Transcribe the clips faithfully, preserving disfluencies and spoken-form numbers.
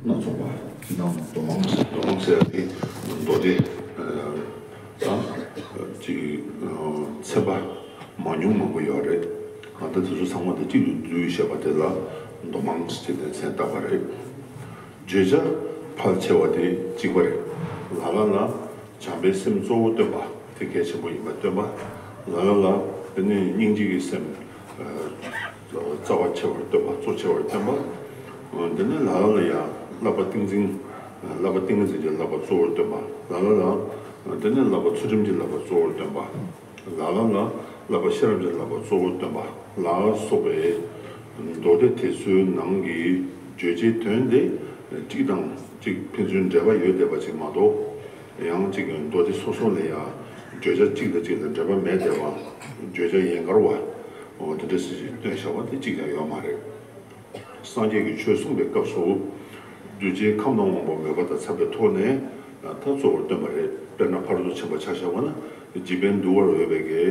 སྣ་ཚོགས་པ་ནང་མདོ་མང་མདོ་མང་ཟེར་ཡ་དེ་མདོ་སྡེ་དང་ཅིག་ཚན་པ་མང་ཉུང་མང་པོ་ཡོད་རེད། ད་ལྟ་དེ་ཚོ་ཚང་མ་དེ་གཅིག་ཏུ་འཛུལ་བཞག་པ་དེ་ལ་མདོ་མང་ཟེར་ཏེ་མཚན་བཏགས་པ་རེད། བརྗོད་བྱ་ཕལ་ཆེ་བ་དེ་གཅིག་པ་རེད། ལ་ལ་ལ་བྱམས་པའི་སེམས་གཙོ་བོ་སྟོན་པ་དེ་གལ་ཆེན་པོ་ཡིན་པ་སྟོན་པ། ལ་ལ་ལ་དེ་ནས་སྙིང་རྗེ་གི་སེམས་རྩ་བ་ཆེ་བར་སྟོན་པ། གཙོ་ཆེ་བར་སྟོན་པ། དེ་ནས་ལ་ལ་ལ་ཡང་བསླབ་པ་ཏིང་འཛིན། བསླབ་པ་ཏིང་ངེ་འཛིན་གྱི་བསླབ་པ་གཙོ་བོར་སྟོན་པ། ལ་ལ་ལ་དེ་ནས་བསླབ་པ་ཚུལ་ཁྲིམས་ཀྱི་བསླབ་པ་གཙོ་བོར་སྟོན་པ། ལ་ལ་ལ་བསླབ་པ་ཤེས་རབ་ཀྱི་བསླབ་པ་གཙོ་བོར་སྟོན་པ། ལ་སོགས་པའི་མདོ་སྡེ་དེ་ཚོའི་ནང་གི་བརྗོད་བྱའི་དོན་དེ་གཅིག་དང་གཅིག་ཕན་ཚུན་འབྲེལ་བ་ཡོད་བསྡད་པ་ཅིག་མ་གཏོགས། ཡང་གཅིག་མདོ་སྡེ་སོ་སོ་ལ་ཡང་བརྗོད་བྱ་གཅིག་དང་གཅིག་ལ་འབྲེལ་བ་མེད་བསྡད་པ། བརྗོད་བྱ་ཡན་གར་བ་འོ་དེ་འདྲ་ཞིག་སྟོན་བཞག་པ་དེ་གཅིག་ཀྱང་ཡོད་མ་རེད། སངས་རྒྱས་ཀྱིས་ཆོས་གསུངས་པའི་སྐབས་སུ། གདུལ་བྱའི་ཁམས་དང་དབང་པོ་མོས་པ་དང་འཚམ་པའི་ཐོག་ནས་ད་གཙོ་བོར་སྟོན་པ་རེད། དཔེར་ན་ཕ་རོལ་ཏུ་ཕྱིན་པ་ཆ་བཞག་པ་ན་འཇིག་པས་འདུལ་བར་འོས་པའི་གི་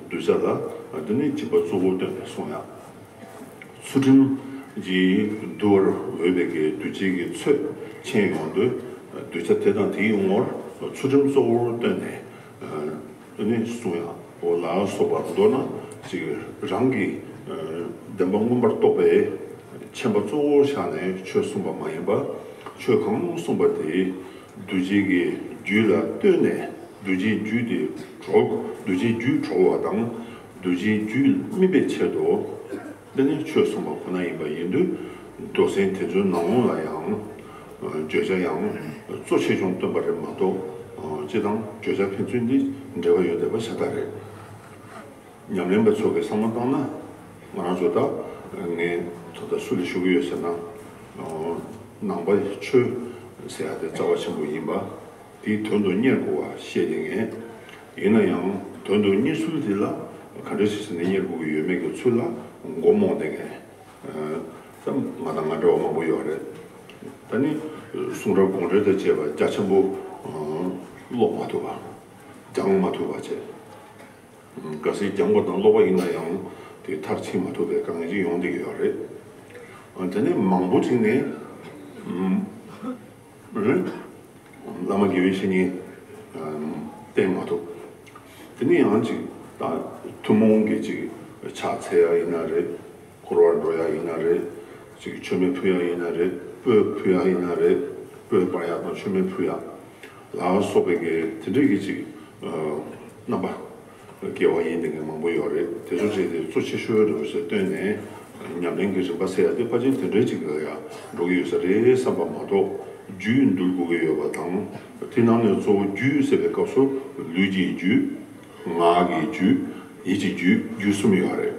གདུལ་བྱ་ལ་འདི་ནི་སྦྱིན་པ་གཙོ་བོར་བཏོན་ནས་གསུངས་ཡ། ཚུལ་ཁྲིམས་ཀྱིས་འདུལ་བར་འོས་པའི་གི་གདུལ་བྱའི་གི་ཚོད་ཆེན་ཡོང་དུས་གདུལ་བྱ་དེ་དང་དེའི་ངོར་ཚུལ་ཁྲིམས་གཙོ་བོར་བཏོན་ནས། ཨ་ནི་གསུང་ཡང་འོ་ལ་སོགས་པ་མདོར་ན་ཅིག་རང་གི་ཨ་བདེན་པ་མངོན་པར་རྟོགས་པའི་མཁྱེན་པ་གཙོ་བོར་བཞག་ནས་ཆོས་གསུངས་པ་མ་ཡིན་པ། ཆོས་གང་གསུངས་པ་དེ་གདུལ་བྱའི་གི་རྒྱུད་ལ་ལྟོས་ནས་གདུལ་བྱའི་རྒྱུད་དེ་གྲོལ། གདུལ་བྱའི་རྒྱུད་གྲོལ་བ་དང་གདུལ་བྱའི་རྒྱུད་སྨིན་པའི་ཆེད་དུ། འདི་ནི་ཆོས་གསུངས་པ་ཁོ་ན་ཡིན་པ་ཡིན་དུས། མདོ་ཚན་དེ་ཚོའི་ནང་ལོགས་ལ་ཡང་བརྗོད་བྱ་ཡང་གཙོ་ཆེ་ཆུང་སྟོན་པ་རེད་མ་གཏོགས། སྤྱི་དང་བརྗོད་བྱ་ཕན་ཚུན་འདི་འབྲེལ་བ་ཡོད་བསྡད་པ་ཤ་སྟག་རེད། ཉམས་ལེན་པ་ཚོ་གིས་བསམ་བློ་བཏང་ན། ང་རང་ཚོ་ད་ངས་ད་ལྟ་སུ་ལ་ཞུ་གི་ཡོད་ཟེར་ན། ནང་པ་ཆོས་ཟེར་ཡ་དེ་རྩ་བ་ཆེན་པོ་ཡིན་པ། དེའི་དོན་དུ་གཉེར་དགོས་པ་བཤད་དེ་ངས། ཡིན་ན་ཡང་དོན་དུ་གཉེར་ཚུལ་དེ་ལ་ག་འདྲ་ཞིག་བྱས་ནས་གཉེར་དགོས་ཀྱི་ཡོད་མེད་ཀྱི་ཚུལ་ལ་མགོ་རྨོངས་བསྡད་མཁན་ཙམ་ང་དང་ང་འདྲ་བ་མང་པོ་ཡོད་རེད། ད་ནི་གསུང་རབ་དགོངས་འགྲེལ་དང་བཅས་པ་རྒྱ་ཆེན་པོ་ཀློག་མ་ཐུབ་པ། སྦྱང་མ་ཐུབ་པ་བྱས། གལ་སྲིད་སྦྱངས་པ་དང་ཀློག་པ་ཡིན་ན་ཡང་དེ་མཐར་ཕྱིན་མ་ཐུབ་པའི་དཀའ་ངལ་ཅིག་ཡོང་བསྡད་ཀྱི་ཡོད་རེད། ཨ་དེ་ནས་མང་པོ་ཅིག་ནས་ཨམ་རེད། བླ་མ་དགེ་བའི་བཤེས་གཉེན་ཨམ་བསྟེན་མ་ཐུབ། དེ་ནས་ཡང་ཅིག་ད་ཐུན་མོང་གི་ཅིག་ཕྱག་འཚལ་ཡ་ཡིན་ན་རེད། སྐོར་བར་འགྲོ་ཡ་ཡིན་ན་རེད། ཅིག་མཆོད་མེ་ཕུལ་ཡ་ཡིན་ན་རེད། སྤོས་ཕུལ་ཡ་ཡིན་ན་རེད། སྤོས་སྤར་ཡ་དང་མཆོད་མེ་ཕུལ་ཡ་ལ་སོགས་པའི་གི་དེ་འདྲའི་གི་ཅིག་ཨ་རྣམ་པ། དགེ་བ་ཡིན་བསྡད་མཁན་མང་པོ་ཡོད་རེད། དེ་ཚོ་བྱས་ཏེ་གཙོ་ཆེ་ཤོས་འདྲ་བོ་ཞིག་བཏོན་ནས་ཉམས་ལེན་གྱི་རིམ་པ་ཟེར་ཡ་དེ་ཕལ་ཆེར་དེ་འདྲའི་ཅིག་ལ་ཡང་འགྲོ་གི་ཡོད་ས་རེད་བསམ་པ་མ་གཏོགས། རྒྱུད་འདུལ་དགོས་ཀྱི་ཡོད་པ་དང་། དེ་ནང་ནས་གཙོ་བོ་རྒྱུད་ཟེར་བའི་སྐབས་སུ་ལུས་ཀྱི་རྒྱུད། ངག་གི་རྒྱུད། ཡིད་ཀྱི་རྒྱུད། རྒྱུད་གསུམ་ཡོད་རེད།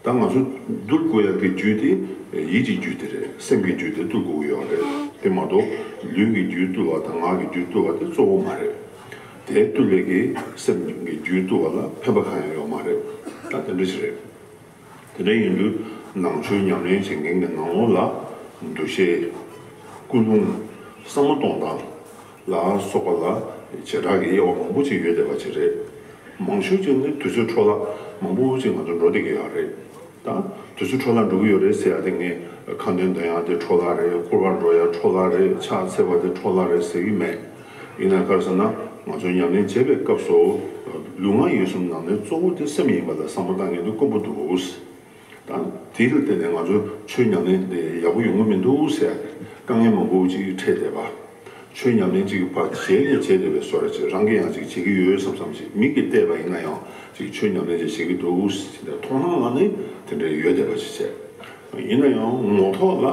ད་ང་ཚོ་འདུལ་དགོས་ཡག་གི་རྒྱུད་དེ་ཡིད་ཀྱི་རྒྱུད་དེ་རེད། སེམས་ཀྱི་རྒྱུད་དེ་འདུལ་དགོས་ཀྱི་ཡོད་རེད། དེ་མ་གཏོགས་ལུས་ཀྱི་རྒྱུད་འདུལ་བ་དང་ངག་གི་རྒྱུད་འདུལ་བ་དེ་གཙོ་བོ་མ་རེད། དེ་བཏུལ་བའི་གི་སེམས་ཀྱི་རྒྱུད་བཏུལ་བ་ལ་ཕན་པ་གང་ཡང་ཡོད་མ་རེད། ད་དེ་འདྲ་ཞིག་རེད། དེ་འདྲ་ཡིན་དུས་ནང་ཆོས་ཉམས་ལེན་བྱེད་མཁན་གྱི་ནང་ལོགས་ལ་འདུ་ཤེས། ཀུན་སློང་། བསམ་བློ་གཏོང་སྟངས་ལ་སོགས་པ་ལ་བྱེ་བྲག་གི་དབྱེ་བ་མང་པོ་ཅིག་ཡོད་བསྡད་པ་ཅིག་རེད། མང་ཤོས་ཅིག་ནི་དུས་ཚོད་འཕྲོ་བརླག་མང་པོ་ཅིག་ང་ཚོ་འགྲོ་བསྡད་ཀྱི་ཡོད་རེད། ད་དུས་ཚོད་འཕྲོ་བརླག་འགྲོ་གི་ཡོད་རེད་ཟེར་ཡ་དེ་ངས་ཁ་འདོན་འདོན་ཡ་དེ་འཕྲོ་བརླག་རེད། སྐོར་བར་འགྲོ་ཡ་འཕྲོ་བརླག་རེད། ཕྱག་འཚལ་བ་དེ་འཕྲོ་བརླག་རེད་ཟེར་གྱི་མེད། ཡིན་ན་ག་རེ་ཟེར་ན་ང་ཚོ་ཉམས་ལེན་བྱེད་པའི་སྐབས་སུ་ལུས་ངག་ཡིད་གསུམ་ནང་ནས་གཙོ་བོ་དེ་སེམས་ཡིན་པ་ལ་བསམ་བློ་བཏང་མཁན་དེ་དཀོན་པོ་འདུག། ད་དེ་ལ་བརྟེན་ནས་ང་ཚོ་ཆོས་ཉམས་ལེན་དེ་ཡག་པོ་ཡོང་གི་མི་འདུག་ཟེར་ཡ་དཀའ་ངལ་མང་པོ་ཅིག་འཕྲད་བསྡད་པ། ཆོས་ཉམས་ལེན་ཅིག་ཕར་བྱས་ནས་བྱས་བསྡད་པའི་བཟོ་འདྲ་ཅིག་རང་གིས་ཡང་ཅིག་བྱེད་ཀྱི་ཡོད་བསམ་བསམ་ཅིག་མིག་གིས་བལྟས་པ་ཡིན་ན་ཡང་ཅིག་ཆོས་ཉམས་ལེན་ཅིག་བྱེད་ཀྱི་འདུག་ཟེར་ནས་མཐོང་སྣང་ལ་ནི་དེ་འདྲ་ཡོད་བསྡད་པ་ཅིག་བྱས། ཡིན་ན་ཡང་ངོ་ཐོག་ལ་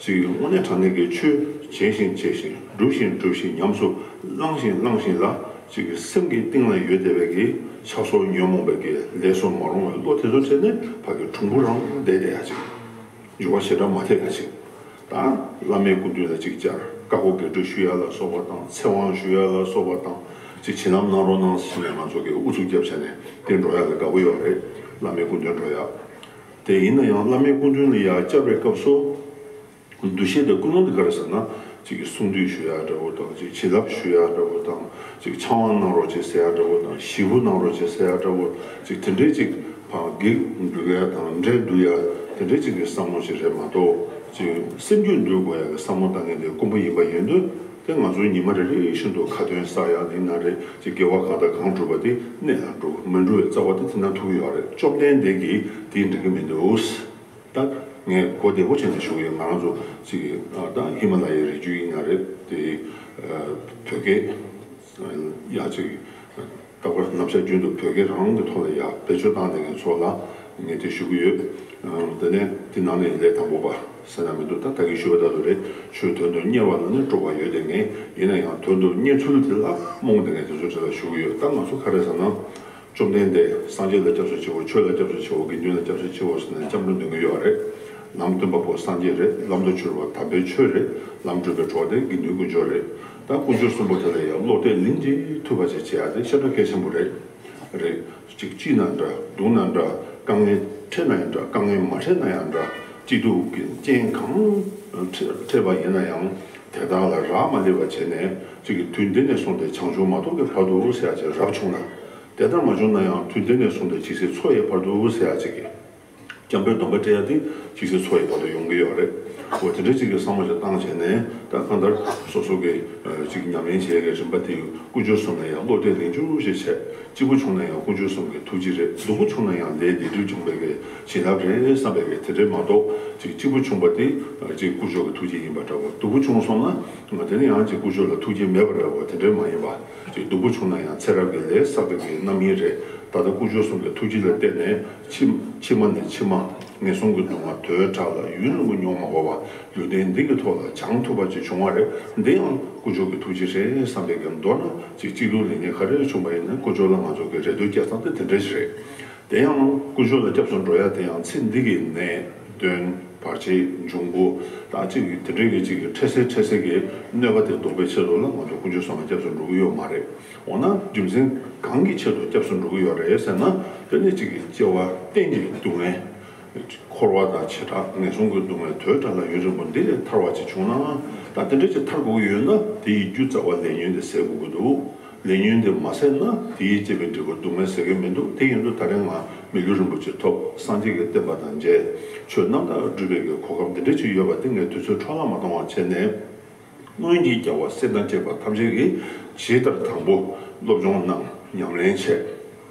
ཅིག་དངོས་གནས་དྲང་གནས་ཀྱི་ཆོས་བྱས་ཤིང་བྱས་ཤིང་སྒྲུབ་ཤིང་སྒྲུབ་ཤིང་ཉམས་སུ་བླངས་ཤིང་བླངས་ཤིང་ལ་ཅིག་སེམས་ཀྱི་གཏིང་ལ་ཡོད་བསྡད་པའི་གི་ཆགས་སོགས་ཉོན་མོངས་པའི་གི་ལས་སུ་མ་རུང་བའི་བློ་དེ་ཚོ་བྱས་ནས་ཕ་གི་གྲུང་པོ་རང་བསྡད་བསྡད་ཡ་ཅིག་འགྱུར་བ་ཞེ་དྲག་མ་ཐེབས་ཡ་ཅིག་ད་བླ་མའི་སྐུ་མདུན་ལ་ཅིག་བཅར། བཀའ་བསྒོ་རྒྱས་སྤྲོས་ཞུ་ཡ་ལ་སོགས་པ་དང་ཚེ་དབང་ཞུ་ཡ་ལ་སོགས་པ་དང་ཅིག་བྱིན་རླབས་གནང་རོགས་གནང་ཟེར་ནས་ང་ཚོ་གིས་ཨུ་ཚུགས་རྒྱབ་བྱས་ནས་དེ་འགྲོ་ཡ་ལ་དགའ་པོ་ཡོད་རེད། བླ་མའི་སྐུ་མདུན་འགྲོ་ཡ། དེ་ཡིན་ན་ཡང་བླ་མའི་སྐུ་མདུན་ལ་ཡ་བཅར་བའི་སྐབས་སུ་འདུ་ཤེས་དང་ཀུན་སློང་དེ་ག་རེ་ཟེར་ན་ཅིག་གསུང་འདུས་ཞུ་ཡ་འདྲ་བོ་དང་ཅིག་བྱིན་རླབས་ཞུ་ཡ་འདྲ་བོ་དང་ཅིག་ཕྱག་དབང་གནང་རོགས་བྱེད་ཟེར་ཡ་འདྲ་བོ་དང་ཞི་བོ་གནང་རོགས་བྱེད་ཟེར་ཡ་འདྲ་བོ་ཅིག་དེ་འདྲའི་ཅིག་ཕར་བགེགས་འདུལ་ཡ་དང་འདྲེ་འདུལ་ཡ་དེ་འདྲའི་ཅིག་གི་བསམ་བློ་ཞིག་རེད་མ་གཏོགས། ཅིག་སེམས་རྒྱུད་འདུལ་དགོས་ཡག་གི་བསམ་བློ་བཏང་མཁན་དེ་དཀོན་པོ་ཡིན་པ་ཡིན་དུས། དེ་ང་ཚོའི་ཉི་མ་རེ་རེ་བཞིན་དུ་ཁ་ཏོན་བསགས་ཡག་ཡིན་ན་རེད། ཅིག་དགེ་བ་གང་དང་གང་བསྒྲུབས་པ་དེ་གནད་ལ་འགྲོ། མི་འགྲུབ་པའི་རྩ་བ་དེ་དེ་ན་ཐུག་ཡོད་རེད། བཅོམ་ལྡན་འདས་ཀྱིས་དེ་འགྲིག་གི་མི་འདུག་ད་ངས་གོ་བདེ་པོ་བྱས་ནས་ཞུ་གི་ཡོད། ང་རང་ཚོ་ཅིག་ད་ཧི་མ་ལ་ཡའི་རི་རྒྱུད་ཡིན་ན་རེད། དེ་བོད་སྐད་ཡག་ཅིག་རྟག་པར་ནམ་ཞག་རྒྱུན་དུ་བོད་སྐད་རང་གི་ཐོག་ལ་ཡག་བེད་སྤྱོད་བཏང་བསྡད་མཁན་ཚོ་ལ་ངས་དེ་ཞུ་གི་ཡོད། དེ་ནས་དེ་ནང་ནས་ལས་དང་པོ་པ་ཟེར་ན་མི་འདུག་ད་ད་གིན་ཞུ་བ་ལྟར་དུ་རེད། ཆོས་དོན་དུ་གཉེར་བ་ལ་ནི་སྤྲོ་བ་ཡོད་བསྡད་མཁན་ཡིན་ན་ཡང་། དོན་དུ་གཉེར་ཚུལ་དེ་ལ་རྨོངས་བསྡད་མཁན་དེ་ཚོའི་གྲས་ལ་ཞུ་གི་ཡོད། ད་ང་ཚོ་ག་རེ་ཟེར་ན། བཅོམ་ལྡན་འདས་སངས་རྒྱས་ལ་སྐྱབས་སུ་མཆིའོ། ཆོས་ལ་སྐྱབས་སུ་མཆིའོ། དགེ་འདུན་ལ་སྐྱབས་སུ་མཆིའོ་ཟེར་ནས་སྐྱབས་འགྲོ་འདོན་གྱི་ཡོད་རེད། ལམ་སྟོན་པ་པོ་སངས་རྒྱས་རེད། ལམ་དུ་གྱུར་པ་དམ་པའི་ཆོས་རེད། ལམ་སྒྲུབ་པའི་གྲོགས་དེ་དགེ་འདུན་དཀོན་མཆོག་རེད། ད་དཀོན་མཆོག་གསུམ་པོ་དེ་ལ་ཡང་བློ་གཏད་ལིང་ཅིག་ཐུབ་པ་ཞིག་བྱེད་ཡ་དེ་ཤ་ཁྲག་གལ་ཆེན་པོ་རེད། རེད། གཅིག་སྐྱིད་ན་འདྲ། སྡུག་ན་འདྲ། དཀའ་ངལ་འཕྲད་ན་ཡང་འདྲ། དཀའ་ངལ་མ་འཕྲད་ན་ཡང་འདྲ། སྐྱིད་སྡུག་གི་རྐྱེན་གང་འཕྲད་པ་ཡིན་ན་ཡང་། དེ་དག་ལ་རག་མ་ལས་པ་བྱས་ནས། གཅིག་གི་དུས་འདི་ནས་བཟུང་སྟེ་བྱང་ཆུབ་མ་ཐོབ་ཀྱི་བར་དུ་ཟེར་ཡ་ཅིག་རབ་བྱུང་ན། དེ་ལྟར་མ་བྱུང་ན་ཡང་དུས་འདི་ནས་བཟུང་སྟེ་ཇི་སྲིད་འཚོ་བའི་བར་དུ་ཟེར་ཡ་ཅིག་གི་སྐྱབས་འགྲོའི་སྡོམ་པ་སྤྲད་ཡ་དེ་ཇི་སྲིད་འཚོ་བའི་བར་དུ་ཡོང་གི་ཡོད་རེད། འོ་དེ་འདྲ་ཅིག་གི་བསམ་བློ་ཞིག་བཏང་བྱས་ནས། ད་གང་ལྟར་སོ་སོ་གི་ཅིག་ཉམས་ལེན་བྱེད་ཡ་གི་རིམ་པ་དེ་དཀོན་མཆོག་གསུམ་ལ་ཡང་བློ་གཏད་ལིང་ཅུ་ཞིག་བྱས། སྐྱིད་པོ་བྱུང་ན་ཡང་དཀོན་མཆོག་གསུམ་གྱི་ཐུགས་རྗེ་རེད། སྡུག་པོ་བྱུང་ན་ཡང་ལས་འདི་འགྲུབ་བྱུང་བའི་གི་བྱིན་རླབས་རེད་བསམ་པའི་གི་དེ་འདྲ་མ་གཏོགས། ཅིག་སྐྱིད་པོ་བྱུང་བ་དེ་ཅིག་དཀོན་མཆོག་གི་ཐུགས་རྗེ་ཡིན་པ་འདྲ་བོ། སྡུག་པོ་བྱུང་སོང་ན་དེ་ནི་ཡང་ཅིག་དཀོན་མཆོག་ལ་ཐུགས་རྗེ་མེད་པ་འདྲ་བོ་དེ་འདྲ་མ་ཡིན་པ། ཅིག་སྡུག་པོ་བྱུང་ན་ཡང་ཚེ་རབས་ཀྱི་ལས་བསགས་པའི་གི་རྣམ་སྨིན་རེད། ད་ལྟ་དཀོན་མཆོག་གསུམ་གྱི་ཐུགས་རྗེ་ལ་བརྟེན་ནས་ཕྱི་ཕྱི་མ་ནས་ཕྱི་མ་ངན་སོང་གི་སྡུག་བསྔལ་དོས་དྲག་ལ་ཡུན་རིང་པོ་མྱོང་མ་དགོས་པ། ལུས་རྟེན་འདི་གི་ཐོག་ལ་བྱང་ཐུབ་པ་ཅིག་བྱུང་བ་རེད། འདི་ཡང་དཀོན་མཆོག་གི་ཐུགས་རྗེ་རེད་བསམ་པའི་གི། མདོར་ན་ཅིག་སྐྱིད་སྡུག་ལེགས་ཉེས་ག་རེ་བྱུང་བ་ཡིན་ན་དཀོན་མཆོག་ལ་ང་ཚོ་གི་རེ་ལྟོས་བསྐྱེད་སྟངས་དེ་དེ་འདྲ་ཞིག་རེད། དེ་ཡང་དཀོན་མཆོག་ལ་སྐྱབས་སུ་འགྲོ་ཡ་དེ་ཡང་ཚེ་འདི་གི་ནད་གདོན་བར་ཆད་འབྱུང་པོ་དང་གཅིག་གི་དེ་འདྲའི་གི་གཅིག་གི་འཕྲལ་སེལ་འཕྲལ་སེལ་གྱི་གནོད་པ་དེ་ཟློག་པའི་ཆེད་དུ་ལ་ང་ཚོ་དཀོན་མཆོག་གསུམ་ལ་སྐྱབས་སུ་འགྲོ་གི་ཡོད་མ་རེད། འོ་ན་རྒྱུ་མཚན་གང་གི་ཆེད་དུ་སྐྱབས་སུ་འགྲོ་གི་ཡོད་རེད་ཟེར་ན། དེ་ནི་གཅིག་གི་སྐྱེ་བ་གཏན་གྱི་སྡུག་བསྔལ། འཁོར་བ་དང་བྱེ་བྲག་ངན་སོང་གི་སྡུག་བསྔལ་དོས་དྲག་ལ་ཡུན་རིང་པོ་འདི་ལས་ཐར་བ་ཅིག་བྱུང་ན། ད་དེ་འདྲ་ཅིག་ཐར་དགོས་ཀྱི་ཡོད་ན། དེ་ཡི་རྒྱུ་རྩ་བ་ལས་ཉོན་དེ་ཟད་དགོས་ཀྱི་འདུག་ལས་ཉོན་དེ་མ་ཟད་ན་དེ་ཡིས་བསྐྱེད་པའི་འབྲས་བུ་སྡུག་བསྔལ་ཟད་ཀྱི་མི་འདུག་དེ་ཡིན་དུས་ད་རེས་ང་མི་ལུས་རིན་པོ་ཆེ་ཐོབ། སངས་རྒྱས་ཀྱི་བསྟན་པ་དང་མཇལ། ཆོས་རྣམ་དག་སྒྲུབ་པའི་གི་གོ་སྐབས་འདི་འདྲ་ཅིག་ཡོད་པ་དེ་ངས་དུས་ཚོད་འཕྲོ་བརླག་མ་གཏོང་བ་བྱས་ནས། སྔོན་གྱི་རྒྱལ་བ་སྲས་དང་བཅས་པ་ཐམས་ཅད་ཀྱིས་ཇི་ལྟར་དང་པོ་སློབ་སྦྱོང་གནང་། ཉམས་ལེན་བྱས།